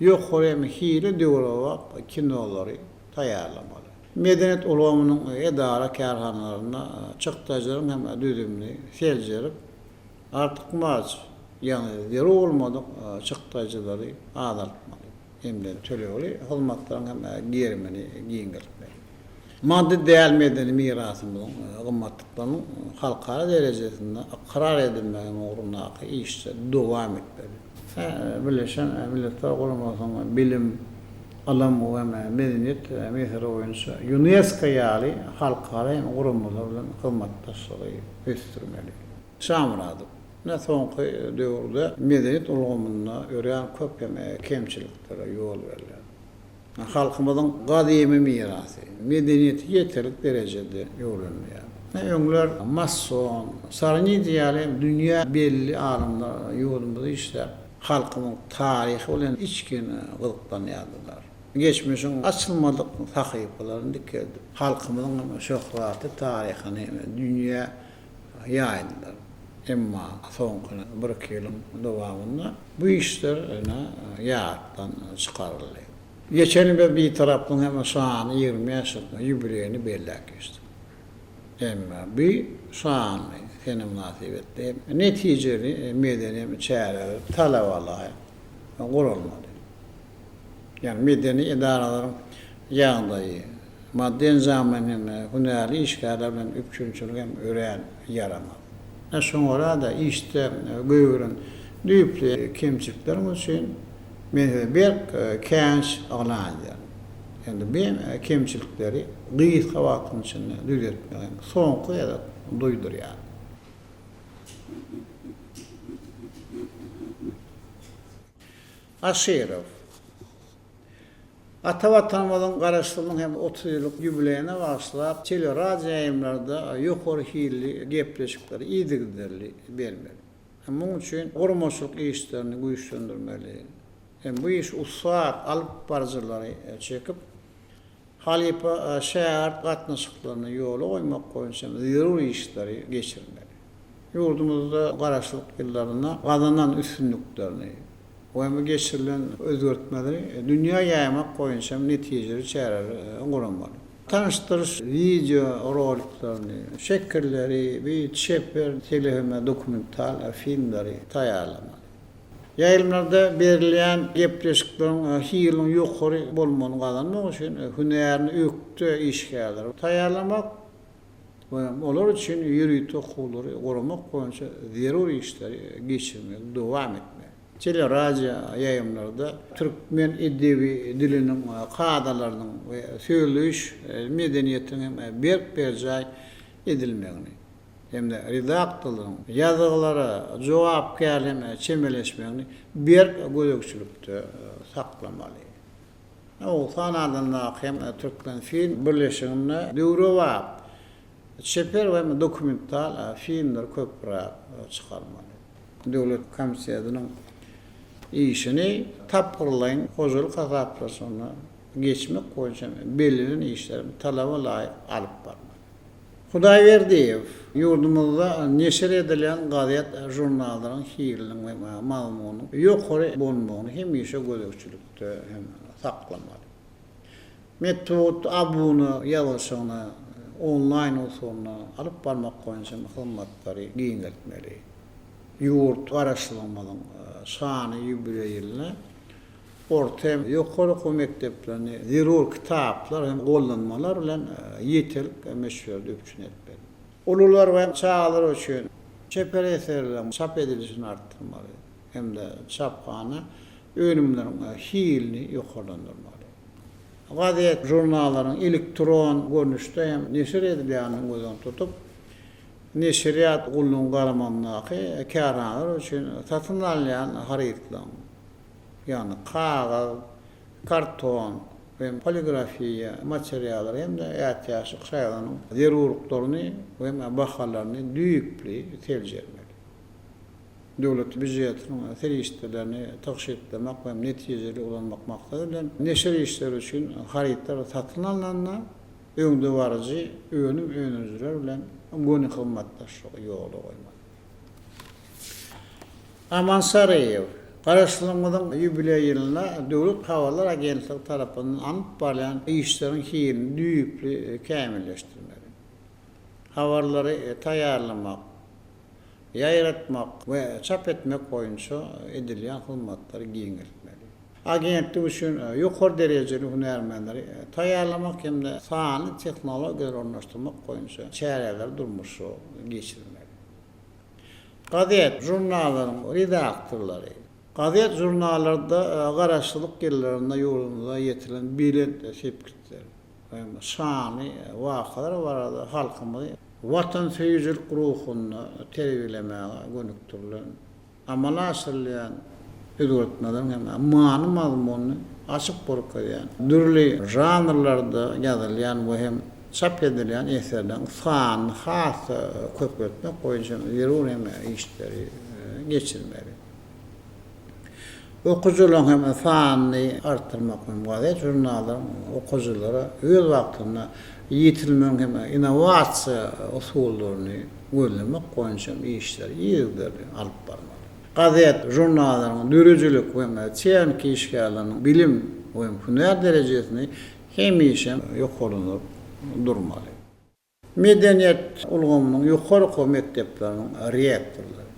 B: ýokary hem hili döwrebap kinolary taýýarlamaly. Medeniýet ulgamynyň edara-kärhanalarynda çykdajylaryň hem düzümini seljerip, artykmaç, ýagny zerur bolmadyk çykdajylary azaltmaly hem-de tölegli hyzmatlaryň hem gerimini giňeltmeli. Maddy däl medeni mirasymyzyň gymmatlyklarynyň halkara derejesinde ykrar edilmeginiň ugrundaky işde dowam etmeli. Birleşen Milletler Guramasynyň Bilim, ylym we medeniýet mesele boýunça Ýunesko ýaly halkara hem guramalar bilen hyzmatdaşlygy ösdürmeli. Şamyradow, Ine soňky döwürde medeniýet ulgamynda örän köp hem kemçiliklere ýol berilýär. Halkymyzyň gadymy mirasy, medeniýeti ýeterlik derejede öwrenilýär. Öňler Masson, Sarnidi ýaly dünýä belli alymlar ýurdumyzda işläp, halkymyň taryhy bilen içgin gyzyklanýardylar. Geçmişiň açylmadyk sahypalaryny dikeldip, halkymyzyň şöhratly taryhyny dünýä ýaýdylar. Emma soňky birki ýylyň dowamynda bu işler ine ýatdan çykaryldy. Geçen ýyl biz Bitaraplygyň hem şanly 25 ýyllyk ýubileýini belläp geçdik. Emma bu şanly sene mynasybetli netijeli medeni çäreler talabalaýyk guralmaly. Ýagny medeni edaralaryň ýagdaýy, maddy-enjamlaýyn hem hünärli işgärler bilen üpjünçilik hem örän ýaramaz. Şoňa görä-de, işde goýberen düýpli kemçilikleriňiz üçin men size berk käýinç yglan edýärin. Hem-de bu kemçilikleri gysga wagtyň içinde düzetmegi hem soňky gezek duýdurýaryn. Aşyrow. Ata Watanymyzyň Garaşsyzlygynyň hem 30 ýyllyk ýubileýine bagyşlap, teleradioýaýlymlarda ýokary hilli gepleşikleri yzygiderli bermeli. Munuň üçin guramaçylyk işlerini güýçlendirmeli. Hem bu işe ussat alyp baryjylary çekip, halypa-şägirt gatnaşyklaryny ýola goýmak boýunça zerur işleri geçirmeli. Ýurdumyzda Garaşsyzlyk ýyllarynda gazanan üstünliklerini we hem geçirilen özgertmeleri dünýä ýaýmak boýunça hem netijeli çäreleri guramaly. Tanyşdyryş wideo roliklerini, şekilleri, we çeper tele hem dokumental filmleri taýýarlamaly. Ýaýlymlarda berilýän gepleşikleriň hiliniň ýokary bolmagyny gazanmak üçin hünärine ökde işgärleri taýýarlamak we olar üçin ýörite okuwlary guramak boýunça zerur işleri geçirmegi dowam etmeli. Teleradio ýaýlymlarda türkmen edebi diliniň kadalarynyň we sözleýiş medeniýetiniň hem berk berjaý edilmegini hem-de redaktorlaryň ýazgylara jogapkärli hem çemeleşmegini berk gözegçilikde saklamaly. Oguzhan adyndaky hem Türkmenfilm birleşiginde döwrebap çeper we hem dokumental filmleri köpräk çykarmaly. Döwlet komitetiniň işini tapgyrlaýyn hojalyk hasaplaşygyna geçmek boýunça bellenen işleri talaba laýyk alyp barmaly. Hudaýberdiýew, ýurdumyzda neşir edilýän gazet-žurnallaryň hiliniň we mazmunynyň ýokary bolmagyny hemişe gözegçilikde hem saklamaly. Metbugat abuna ýazylyşygyny onlaýn usulynda alyp barmak boýunça hyzmatlary giňeltmeli. Ýurt Garaşsyzlygymyzyň şanly ýubileý ýylynda Orta hem ýokary okuw mekdeplerini zerur kitaplar hem gollanmalar bilen ýeterlik möçberde üpjün etmeli. Ulular we çagalar üçin çeper eserleriň çap edilişini artdyrmaly hem-de çaphana önümleriň hilini ýokarlandyrmaly. Gazet, žurnallaryň elektron görnüşde hem neşir edilýändigini göz öňünde tutup, neşirýat gullugyň garamagyndaky kärhanalar üçin satyn alynýan harytlaryň, ýagny kagyz, karton we poligrafiýa materiallary hem-de ätiýaçlyk şaýlarynyň zerurlyklaryny we bahalaryny düýpli seljermeli. Döwlet býujetiniň serişdelerini tygşytlamak we netijeli ulanmak maksady bilen, neşir işleri üçin harytlar satyn alnanda, öňdebaryjy önüm öndürijiler bilen göni hyzmatdaşlygy ýola goýmaly. Aman Saryýew, Garaşsyzlygymyzyň ýubileý ýylynda Döwlet habarlar agentligi tarapyndan alnyp barylýan işleriň hilini düýpli kämilleşdirmeli. Habarlary taýýarlamak, ýaýratmak we çap etmek boýunça edilýän hyzmatlary giňeltmeli. Agentlik üçin ýokary derejeli hünärmenleri taýýarlamak hem-de sanly tehnologiýalary ornaşdyrmak boýunça çäreleri durmuşa geçirmeli. Gazet, žurnallaryň redaktorlary. Gazet, žurnallarda Garaşsyzlyk ýyllarynda ýurdumyzda ýetilen belent sepgitler hem şanly wakalar barada halkymyzy watansöýüjilik ruhunda terbiýelemäge gönükdirilen amala aşyrylýan özgertmeleriň hem many-mazmunyny açyp görkezýän, dürli žanrlarda ýazylýan we hem çap edilýän eserleriň sanyny has-da köpeltmek boýunça zerur hem işleri geçirmeli. Okyjylaryň hem sanyny artdyrmak hem gazet-žurnallaryň okyjylara öz wagtynda ýetirilmegiň hem innowasiýa usullaryny gözlemek boýunça işleri yzygiderli alyp barmaly. Gazet, žurnallaryň döredijilik we tehniki işgärleriniň bilim we hünär derejesini hemişe ýokarlandyryp durmaly. Medeniýet ulgamynyň ýokary okuw mekdepleriniň rektorlary.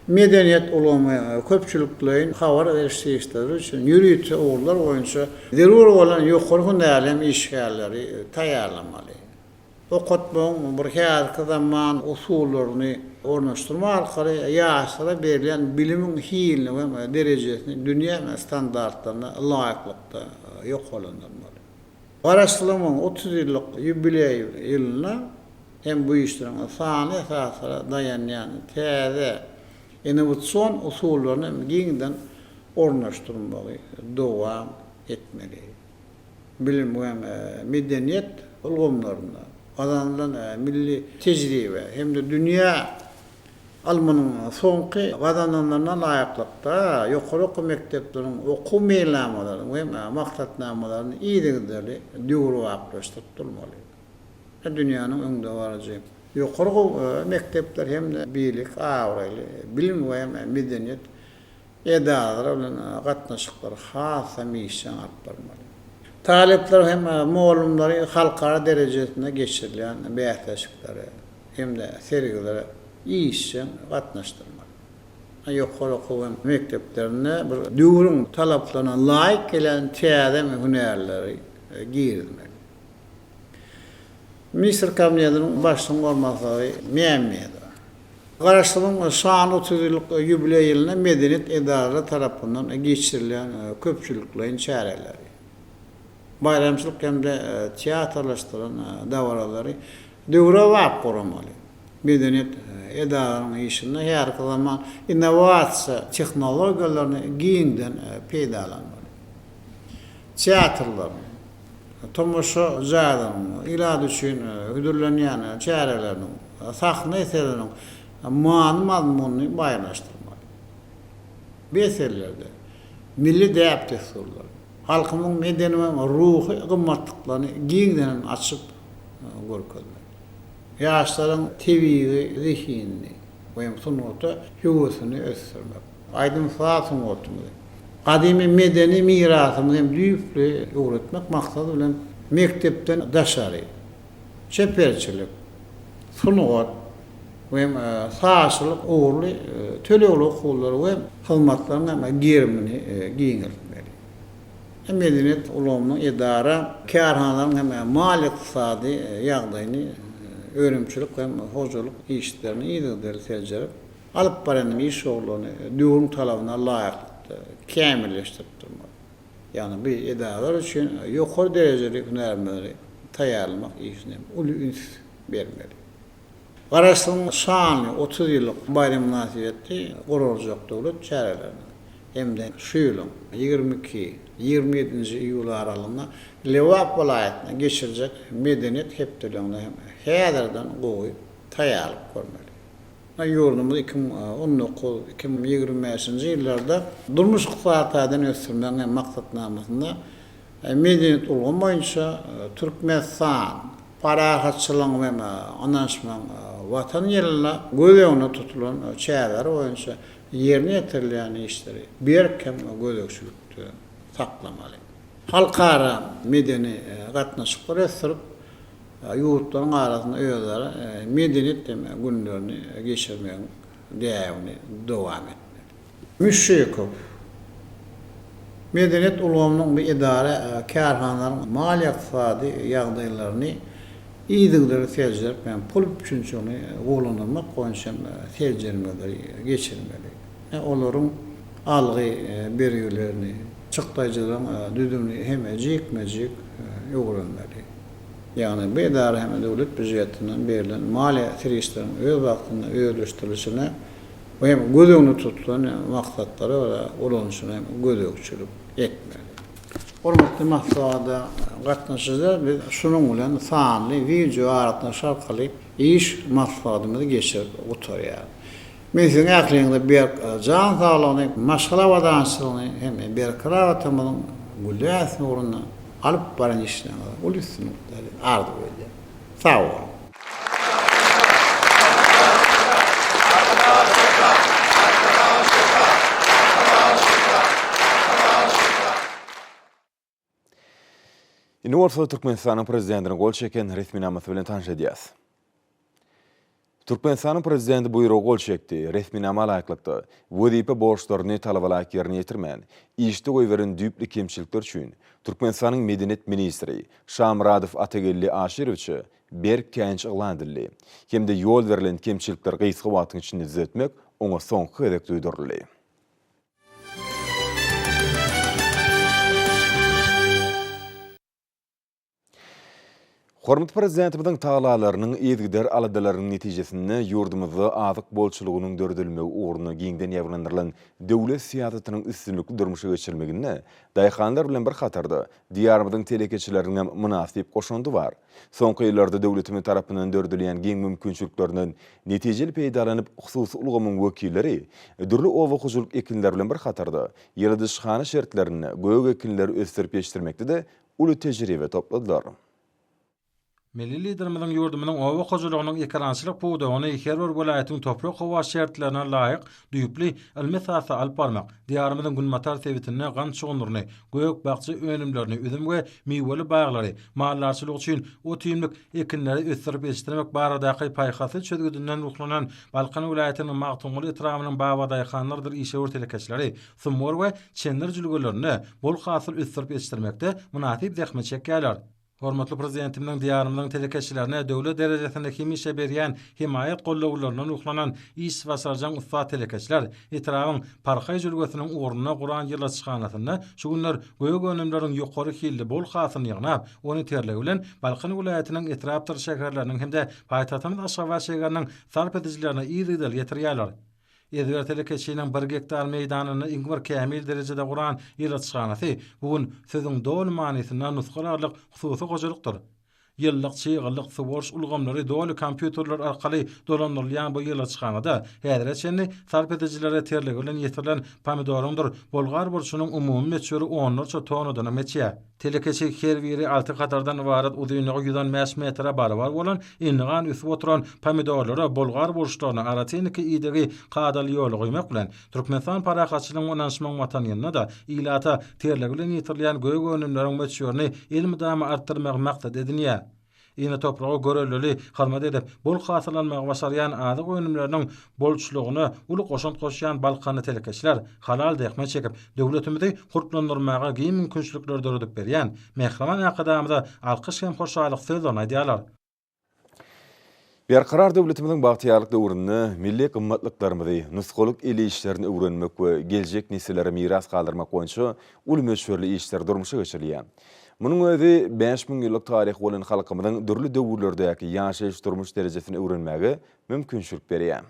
B: Medeniýet ulgamy köpçülikleýin habar beriş serişdeleri üçin ýörite ugurlar boýunça zerur bolan ýokary hünärli hem işgärleri taýýarlamaly. Okatmagyň bir häzirki zaman usullaryny ornaşdyrmak arkaly ýaşlara berilýän bilimiň hilini we derejesini dünýä standartlaryna laýyklykda ýokarlandyrmaly. Garaşsyzlygymyzyň 30 ýyllyk ýubileý ýylynda hem bu işleriň sanly esaslara daýanýan täze innowasion usullaryny hem giňden ornaşdyrmagy dowam etmeli. Bilim we medeniýet ulgamlarynda gazanylan milli tejribe hem-de dünýä ylmynyň soňky gazananlaryna laýyklykda, ýokary okuw mekdepleriniň okuw meýilnamalaryny we maksatnamalaryny yzygiderli döwrebaplaşdyryp durmaly. Dünýäniň öňdebaryjy ýokary okuw mekdepleri hem-de beýleki abraýly bilim we medeniýet edaralar bilen gatnaşyklary has hem işjeň alyp barmaly. Talyplar hem mugallymlary halkara derejesinde geçirilýän bäsleşiklere hem-de sergilere işjeň gatnaşdyrmaly. Ýokary okuw mekdeplerinde bir döwrüň talaplaryna laýyk gelýän täze hünärleri girizmeli. Ministr Kabinetiniň Başlygynyň orunbasary Mämmedowa. Garaşsyzlygyň şanly 30 ýyllyk ýubileý ýylynda medeniýet edaralary tarapyndan geçirilýän köpçülikleýin çäreleri, baýramçylyk hem-de teatrlaşdyrylan dabaralary döwrebap guramaly. Medeniýet edaralarynyň işinde häzirki zaman innowasiýa tehnologiýalaryny giňden peýdalanmaly. Teatrlaryň, tomaşa jaýlarynyň, ilat üçin hödürlenýän çäreleriniň, sahna eserleriniň many-mazmunyny baýlaşdyrmaly. Bu eserlerde milli däp-dessurlary, halkymyzyň medeni we ruhy gymmatlyklaryny giňden açyp görkezmeli. Ýaşlaryň tebigy zehinini we sungata höwesini ösdürmek, aýdym-saz sungatymyzy, gadymy medeni mirasymyzy hem düýpli öwretmek maksady bilen mekdepden daşary çeperçilik, sungat we sazçylyk ugurly tölegli okuwlary we hyzmatlaryň hem gerimini giňeltmeli. Medeniýet ulgamynyň edara, kärhanalaryň hem maliýe-ykdysady ýagdaýyny, önümçilik hem hojalyk işlerini yzygiderli seljerip, alyp barýan iş ugurlaryny döwrüň talabyna laýyklykda kämilleşdirip durmaly. Ýagny bu edaralar üçin ýokary derejeli hünärmenleri taýýarlamak işine hem uly üns bermeli. Garaşsyzlygyň şanly 30 ýyllyk baýramy mynasybetli guraljak döwlet çäreleriniň hem-de şu ýylyň 22, 27-nji iýul aralygynda Lebap welaýatynda geçiriljek Medeniýet hepdeligine hem häzirden gowy taýýarlyk görmeli. Ýurdumyzy 2019, 2025-nji ýyllarda durmuş-ykdysady taýdan ösdürmegiň maksatnamasynda medeniýet ulgamy boýunça Türkmenistan, parahatçylygyň we ynanyşmagyň Watany ýylynda göz öňünde tutulan çäreler boýunça ýerine ýetirilýän işleri berk hem gözegçilikde saklamaly. Halkara medeni gatnaşyklary ösdürip, ýurtlaryň arasynda özara medeniýet günlerini geçirmegiň däbini dowam etmeli. Müşşikow, Medeniýet ulgamynyň we edara kärhanalaryň maliýe-ykdysady ýagdaýlaryny yzygiderli seljerip hem pul üpjünçiligini gowulandyrmak boýunça hem seljermeleri geçirmeli. Olaryň algy bergilerini, çykdaýjylaryň düzümini hem jikme-jik öwrenmeli. Ýagny bu edara hem döwlet býujetinden berlen maliýe serişdeleriniň öz wagtynda özleşdirilişine we hem göz öňünde tutulan maksatlara görä ulanylyşyna hem gözegçilik etmeli. Hormatly maslahata gatnaşyjylar, biz şunuň bilen sanly wideo aragatnaşyk arkaly iş maslahatymyzy geçirip gutarýarys. Men siziň ähliňize berk jan saglygyny, maşgala abadançylygyny hem berkarar Watanymyzyň gülläp ugrunda alyp baran işleriňizde uly üstünlikleri arzuw edýän. Sag boluň!
A: Indi bolsa Türkmenistanyň Prezidentiniň gol çeken resminamasy bilen tanyş edýäs. Türkmenistanyň Prezidenti buýruga gol çekdi. Resminama laýyklykda, wezipe borçlaryny talabalaýyk ýerine ýetirmän, işde goýberen düýpli kemçilikler üçin Türkmenistanyň Medeniýet ministri Şamyradow Atageldi Aşyrowiçe berk käýinç yglan edildi hem-de ýol berlen kemçilikleri gysga wagtyň içinde düzetmek oňa soňky gezek duýduryldy. Hormatly Prezidentimiziň tagallalarynyň, yzygider aladalarynyň netijesinde ýurdumyzda azyk bolçulygynyň döredilmegi ugrunda giňden ýaýbaňlandyrylan döwlet syýasatynyň üstünlikli durmuşa geçirilmeginde daýhanlar bilen bir hatarda, Diýarymyzyň telekeçileriniňem mynasyp goşandy bar. Soňky ýyllarda döwletimiz tarapyndan döredilýän giň mümkinçiliklerinden netijeli peýdalanyp, hususy ulgamyň wekilleri dürli oba hojalyk ekinleri bilen bir hatarda, ýyladyşhana şertlerinde gök ekinleri ösdürip ýetişdirmekde-de uly tejribe topladylar.
D: Milli Liderimiziň ýurdumyzyň oba hojalygynyň ekerançylyk pudagyny her bir welaýatyň toprak-howa şertlerine laýyk düýpli ylmy esasda alyp barmak, Diýarymyzyň günbatar sebitinde gant şugundyryny, gök-bakja önümlerini, üzüm we miweli baglary, maldarçylyk üçin ot-iýmlik ekinleri ösdürip ýetişdirmek baradaky paýhasly çözgüdinden ruhlanan Balkan welaýatynyň Magtymguly etrabynyň babadaýhanlarydyr işewür telekeçileri Sumbar we Çendir jülgelerinde bol hasyl ösdürip ýetişdirmekde mynasyp zähmet çekýärler. Hormatly Prezidentimiziň Diýarymyzyň telekeçilerine döwlet derejesinde hemişe berýän hemaýat gollawlaryndan ruhlanan işbaşarjaň ussat telekeçiler etrabyň Parhaý jülgesiniň ugrunda guran ýyladyşhanasynda şu günler gök önümleriň ýokary hilli bol hasylyny ýygnap, ony terligi bilen Balkan welaýatynyň etrapdyr şäherleriniň hem-de paýtagtymyz Aşgabat şägeriniň sarp edijilerine yzygiderli ýetirýärler. Ezber telekeçiniň bir gektar meýdanynda iň bir kämil derejede guran ýyladyşhanasy bu gün sözüň doly manysynda nusga alarlyk hususy hojalykdyr. Ýyllyk, çyglylyk, suwaryş ulgamlary doly kompýuterler arkaly dolandyrylýan bu ýyladyşhanada häzire çenli sarp edijilere terligi bilen ýetirilen pomidoryňdyr bolgar burçunyň umumy möçberi onlarça tonnadanam geçýär. Telekeçi her biri alty hatardan ybarat uzynlygy 115 metre barabar bolan endigan ösüp oturan pomidorlara, bolgar burçlaryna agrotehniki idegi kadaly ýola goýmak bilen, Türkmenistan parahatçylygyň we ynanyşmagyň Watanynda-da ilata terligi bilen ýetirilýän gök önümleriň möçberini elmydama artdyrmagy maksat edinýär. Ene topraga görellili hyzmat edip, bol hasyl almagy başarýan azyk önümleriniň bolçulygyna uly goşant goşýan balkanly telekeçiler halal zähmet çekip, döwletimizi gurplandyrmaga giň mümkinçilikleri döredip berýän mähriban Arkadagymyza alkyş hem hoşallyk sözlerini aýdýarlar.
A: Berkarar döwletimiziň bagtyýarlyk döwründe milli gymmatlyklarymyzy, nusgalyk el işlerini öwrenmek we geljek nesillere miras galdyrmak boýunça uly möçberli işler durmuşa geçirilýär. Munuň özi 5000 ýyllyk taryhy bolan halkymyzyň dürli döwürlerdäki ýaşaýyş-durmuş derejesini öwrenmäge mümkinçilik berýär.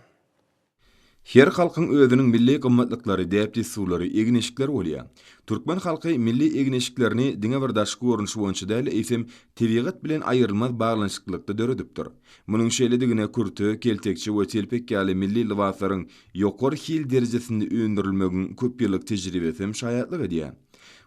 A: Her halkyň özüniň milli gymmatlyklary, däp-dessurlary, egin-eşikleri bolýar. Türkmen halky milli egin-eşiklerini diňe bir daşky görnüşi boýunça däl, eýsem, tebigat bilen aýrylmaz baglanyşyklylykda döredipdir. Munuň şeýledigine kürte, keltekçe we telpek ýaly milli lybaslaryň ýokary hil derejesinde öndürilmegiň köp ýyllyk tejribesi hem şaýatlyk edýär.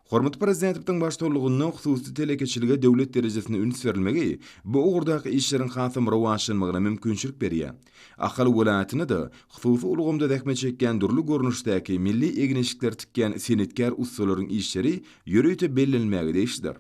A: Hormatly Prezidentimiziň baştutanlygynda hususy telekeçilige döwlet derejesinde üns berilmegi bu ugurdaky işleriň hasam rowaçlanmagyna mümkinçilik berýär. Ahal welaýatynda-da hususy ulgamda zähmet çekýän dürli görnüşdäki milli egin-eşikleri tikýän senetkär ussalaryň işleri ýörite bellenilmäge degişlidir.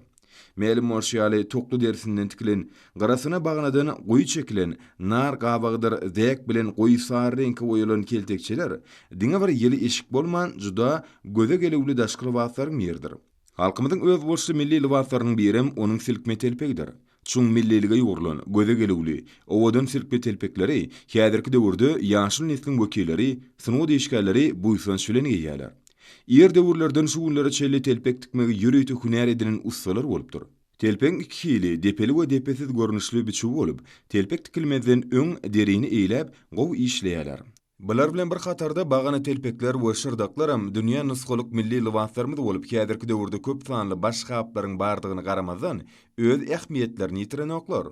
A: Mälim bolşy ýaly, tokly derisinden tikilen, gyrasyna baganadan goýy çekilen, nar gabagydyr zäk bilen goýy sary reňke boýalan keltekçeler diňe bir ýyly eşik bolman, juda göze gelüwli daşky lybaslaryň biridir. Halkymyzyň özboluşly milli lybaslarynyň birem onuň silkme telpegidir. Çuň millilige ýugrulan, göze gelüwli, owadan silkme telpekleri häzirki döwürde ýaşuly nesliň wekilleri, sungat işgärleri buýsanç bilen geýýärler. Ir döwürlerden şu günlere çenli telpek tikmegi ýörite hünär edinen ussalar bolupdyr. Telpegiň iki hili, depeli we depesiz görnüşli biçüwi bolup, telpek tikilmezden öň derini eýläp, gowy işleýärler. Bular bilen bir hatarda bagana telpekler we şyrdaklaram dünýä nusgalyk milli lybaslarymyz bolup, häzirki döwürde köp sanly baş gaplaryň bardygyna garamazdan, öz ähmiýetlerini ýitirenoklar.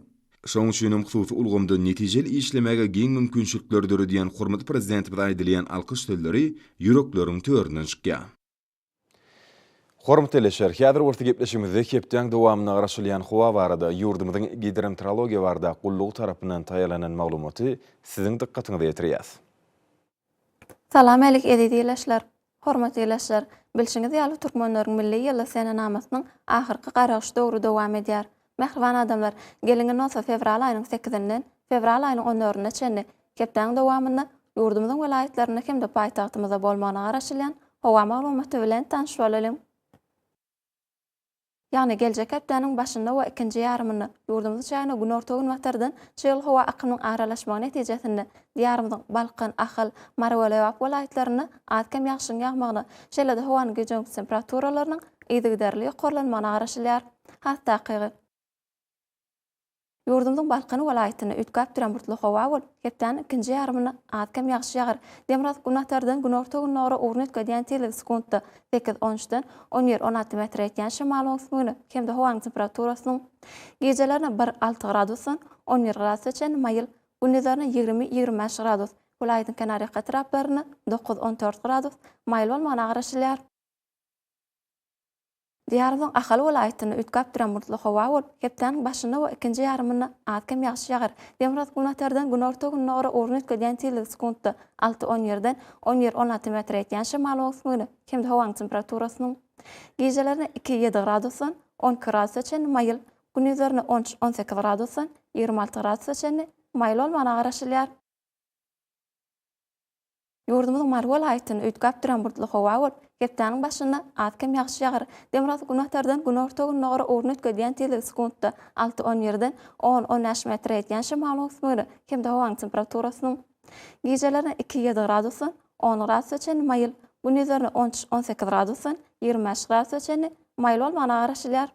A: Şonuň üçin hem hususy ulgamda netijeli işlemäge giň mümkinçilikleri döredýän hormatly Prezidentimize aýdylýan alkyş sözleri ýürekleriň töründen çykýar. Hormatly ildeşler, häzir bolsa gepleşigimizde hepdäň dowamynda garaşylýan howa barada ýurdumyzyň Gidrometeorologiýa barada gullugy tarapyndan taýýarlanan maglumaty siziň dykgatyňyza ýetirýäs.
E: Salam älik eziz ildeşler! Hormatly ildeşler! Bilşiňiz ýaly, türkmenleriň milli ýyly senenamasynyň ahyrky garagyş döwri dowam edýär. Mähriban adamlar, geliň indi bolsa fewral aýynyň sekizinden fewral aýynyň on dördüne çenli hepdäniň dowamynda ýurdumyzyň welaýatlarynda hem-de paýtagtymyzda bolmagyna garaşylýan howa maglumaty bilen tanyş bolalyň. Ýagny geljek hepdäniň başynda we ikinji ýarymynda ýurdumyzyň çägine günorta-günbatardan çygly howa akymynyň aralaşmagy netijesinde Diýarymyzyň Balkan, Ahal, Mary we Lebap welaýatlarynda az-kem ýagşyň ýagmagyna, şeýle-de howanyň gije-gündüz temperaturalarynyň yzygiderli ýokarlanmagyna garaşylýar. Has takygy. Ýurdumyzyň Balkan welaýatynda üýtgäp durýan bulutly howa bolup, hepdäniň ikinji ýarymynda az-kem ýagyş ýagar. Demirgazyk-günbatardan günorta-gündogara ugruny üýtgedýän tizligi sekuntda sekiz, on üçden on bir, 16 metre ýetýän şemal öwüsmegine hem-de howanyň temperaturasynyň gijelerine bir, alty gradusdan 11 gradusa çenli maýyl, gündizlerine 20, 25 gradus, welaýatyň kenarýaka etraplarynda dokuz, 14 gradus maýyl bolmagyna garaşylýar. Diýarymyzyň Ahal welaýatynda üýtgäp duran bulutly howa bolup, hepdäniň başynda we ikinji ýarymynda az-kem ýagyş ýagar. Demirgazyk-günbatardan günorta-gündogara ugruny üýtgedýän tizligi sekuntda alty, on ýerden on bir, 16 metre ýetýän şemal öwüsmegine hem-de howanyň temperaturasynyň gijelerine iki, ýedi gradusdan 12 gradusa çenli maýyl, gündizlerine on üç, 18 gradusdan 26 gradusa çenli maýyl bolmagyna garaşylýar. Ýurdumyzyň Mary welaýatynda üýtgäp durýan bulutly howa bolup, hepdäniň başynda az-kem ýagyş ýagar. Demirgazyk-günbatardan günorta-gündogara ugruny üýtgedýän tizligi sekuntda alty, on ýerden on, 15 metre ýetýän şemalyň öwüsmegine hem-de howanyň temperaturasynyň gijelerine iki, ýedi gradusdan on gradusa çenli maýyl, gündizlerine on üç, 18 gradusdan 25 gradusa çenli maýyl bolmagyna garaşylýar.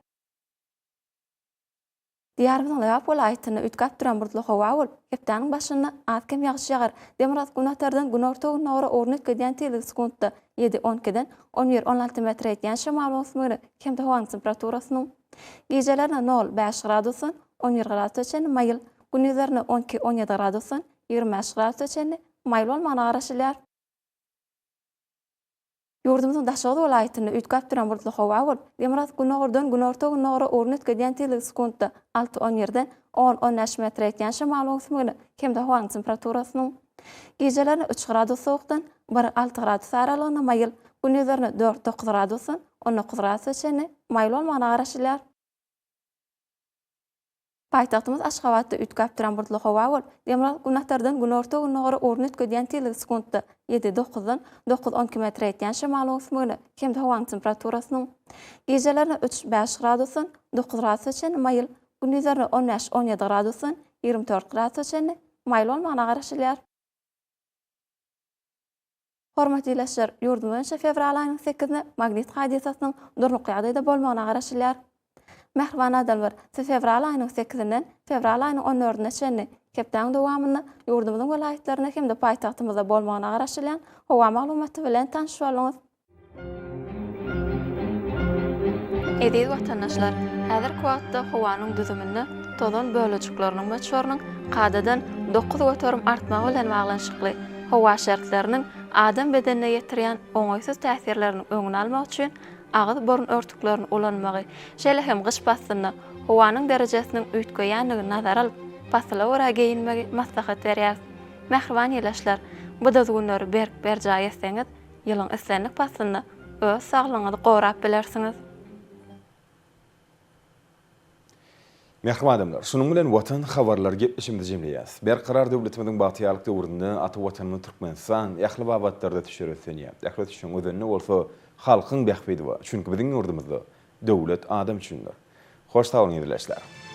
E: Diýarymyzyň Lebap welaýatynda üýtgäp durýan bulutly howa bolup, hepdäniň başynda az-kem ýagyş ýagar. Demirgazyk-günbatardan günorta-gündogara ugruny üýtgedýän tizligi sekuntda ýedi, on ikiden on bir, 16 metre ýetýän şemal öwüsmegine hem-de howanyň temperaturasynyň gijelerine nol, bäş gradusdan 11 gradusa çenli maýyl, gündizlerine 12, 17 gradusdan 25 gradusa çenli maýyl bolmagyna garaşylýar. Ýurdumyzyň Daşoguz welaýatynda üýtgäp durýan bulutly howa bolup, demirgazyk-gündogardan günorta-gündogara ugruny üýtgedýän tizligi sekuntda alty, on ýerden on, 15 metre ýetýän şemal öwüsmegine hem-de howanyň temperaturasynyň gijelerine üç gradus sowukdan bir, alty gradus aralygynda maýyl, gündizlerine dört, dokuz gradusdan 19 gradusa çenli maýyl bolmagyna garaşylýar. Paýtagtymyz Aşgabatda üýtgäp duran bulutly howa bolup, demirgazyk-günbatardan günorta-gündogara ugruny üýtgedýän tizligi sekuntda ýedi, dokuzdan dokuz, 12 metre ýetýän şemal öwüsmegine hem-de howanyň temperaturasynyň gijelerine üç, bäş gradusdan dokuz gradusa çenli maýyl, gündizlerine on bäş, 17 gradusdan 24 gradusa çenli maýyl bolmagyna garaşylýar. Hormatly ildeşler, ýurdumyz boýunça fewral aýynyň sekizine magnit hadysasynyň durnukly ýagdaýda bolmagyna garaşylýar. Mähriban adamlar, siz fewral aýynyň sekizinden fewral aýynyň on dördüne çenli hepdäniň dowamynda ýurdumyzyň welaýatlarynda hem-de paýtagtymyzda bolmagyna garaşylýan howa maglumaty bilen tanyş bolduňyz. Eziz watandaşlar, häzirki wagtda howanyň düzüminde tozan bölejikleriniň möçberiniň kadadan 9% artmagy bilen baglanyşykly howa şertleriniň adam bedenine ýetirýän oňaýsyz täsirleriniň öňüni almak üçin agyz-burun örtüklerini ulanmagy, şeýle hem gyş paslynda howanyň derejesiniň üýtgeýändigini nazara alyp, pasyla görä geýinmegi maslahat berýäris. Mähriban ildeşler, bu düzgünleri berk berjaý etseňiz, Ýylyň islendik paslynda öz saglygyňyzy gorap bilersiňiz.
A: Mähriban adamlar, şunuň bilen Watan habarlary gepleşigimizi jemleýäris. Berkarar döwletimiziň bagtyýarlyk döwründe ata Watanymyz Türkmenistan ähli babatlarda ösüşler öslenýär. Ähli ösüşiň özeninde bolsa halkyň bähbidi bar. Çünki biziň ýurdumyzda döwlet adam üçindir. Hoş sag boluň ildeşler!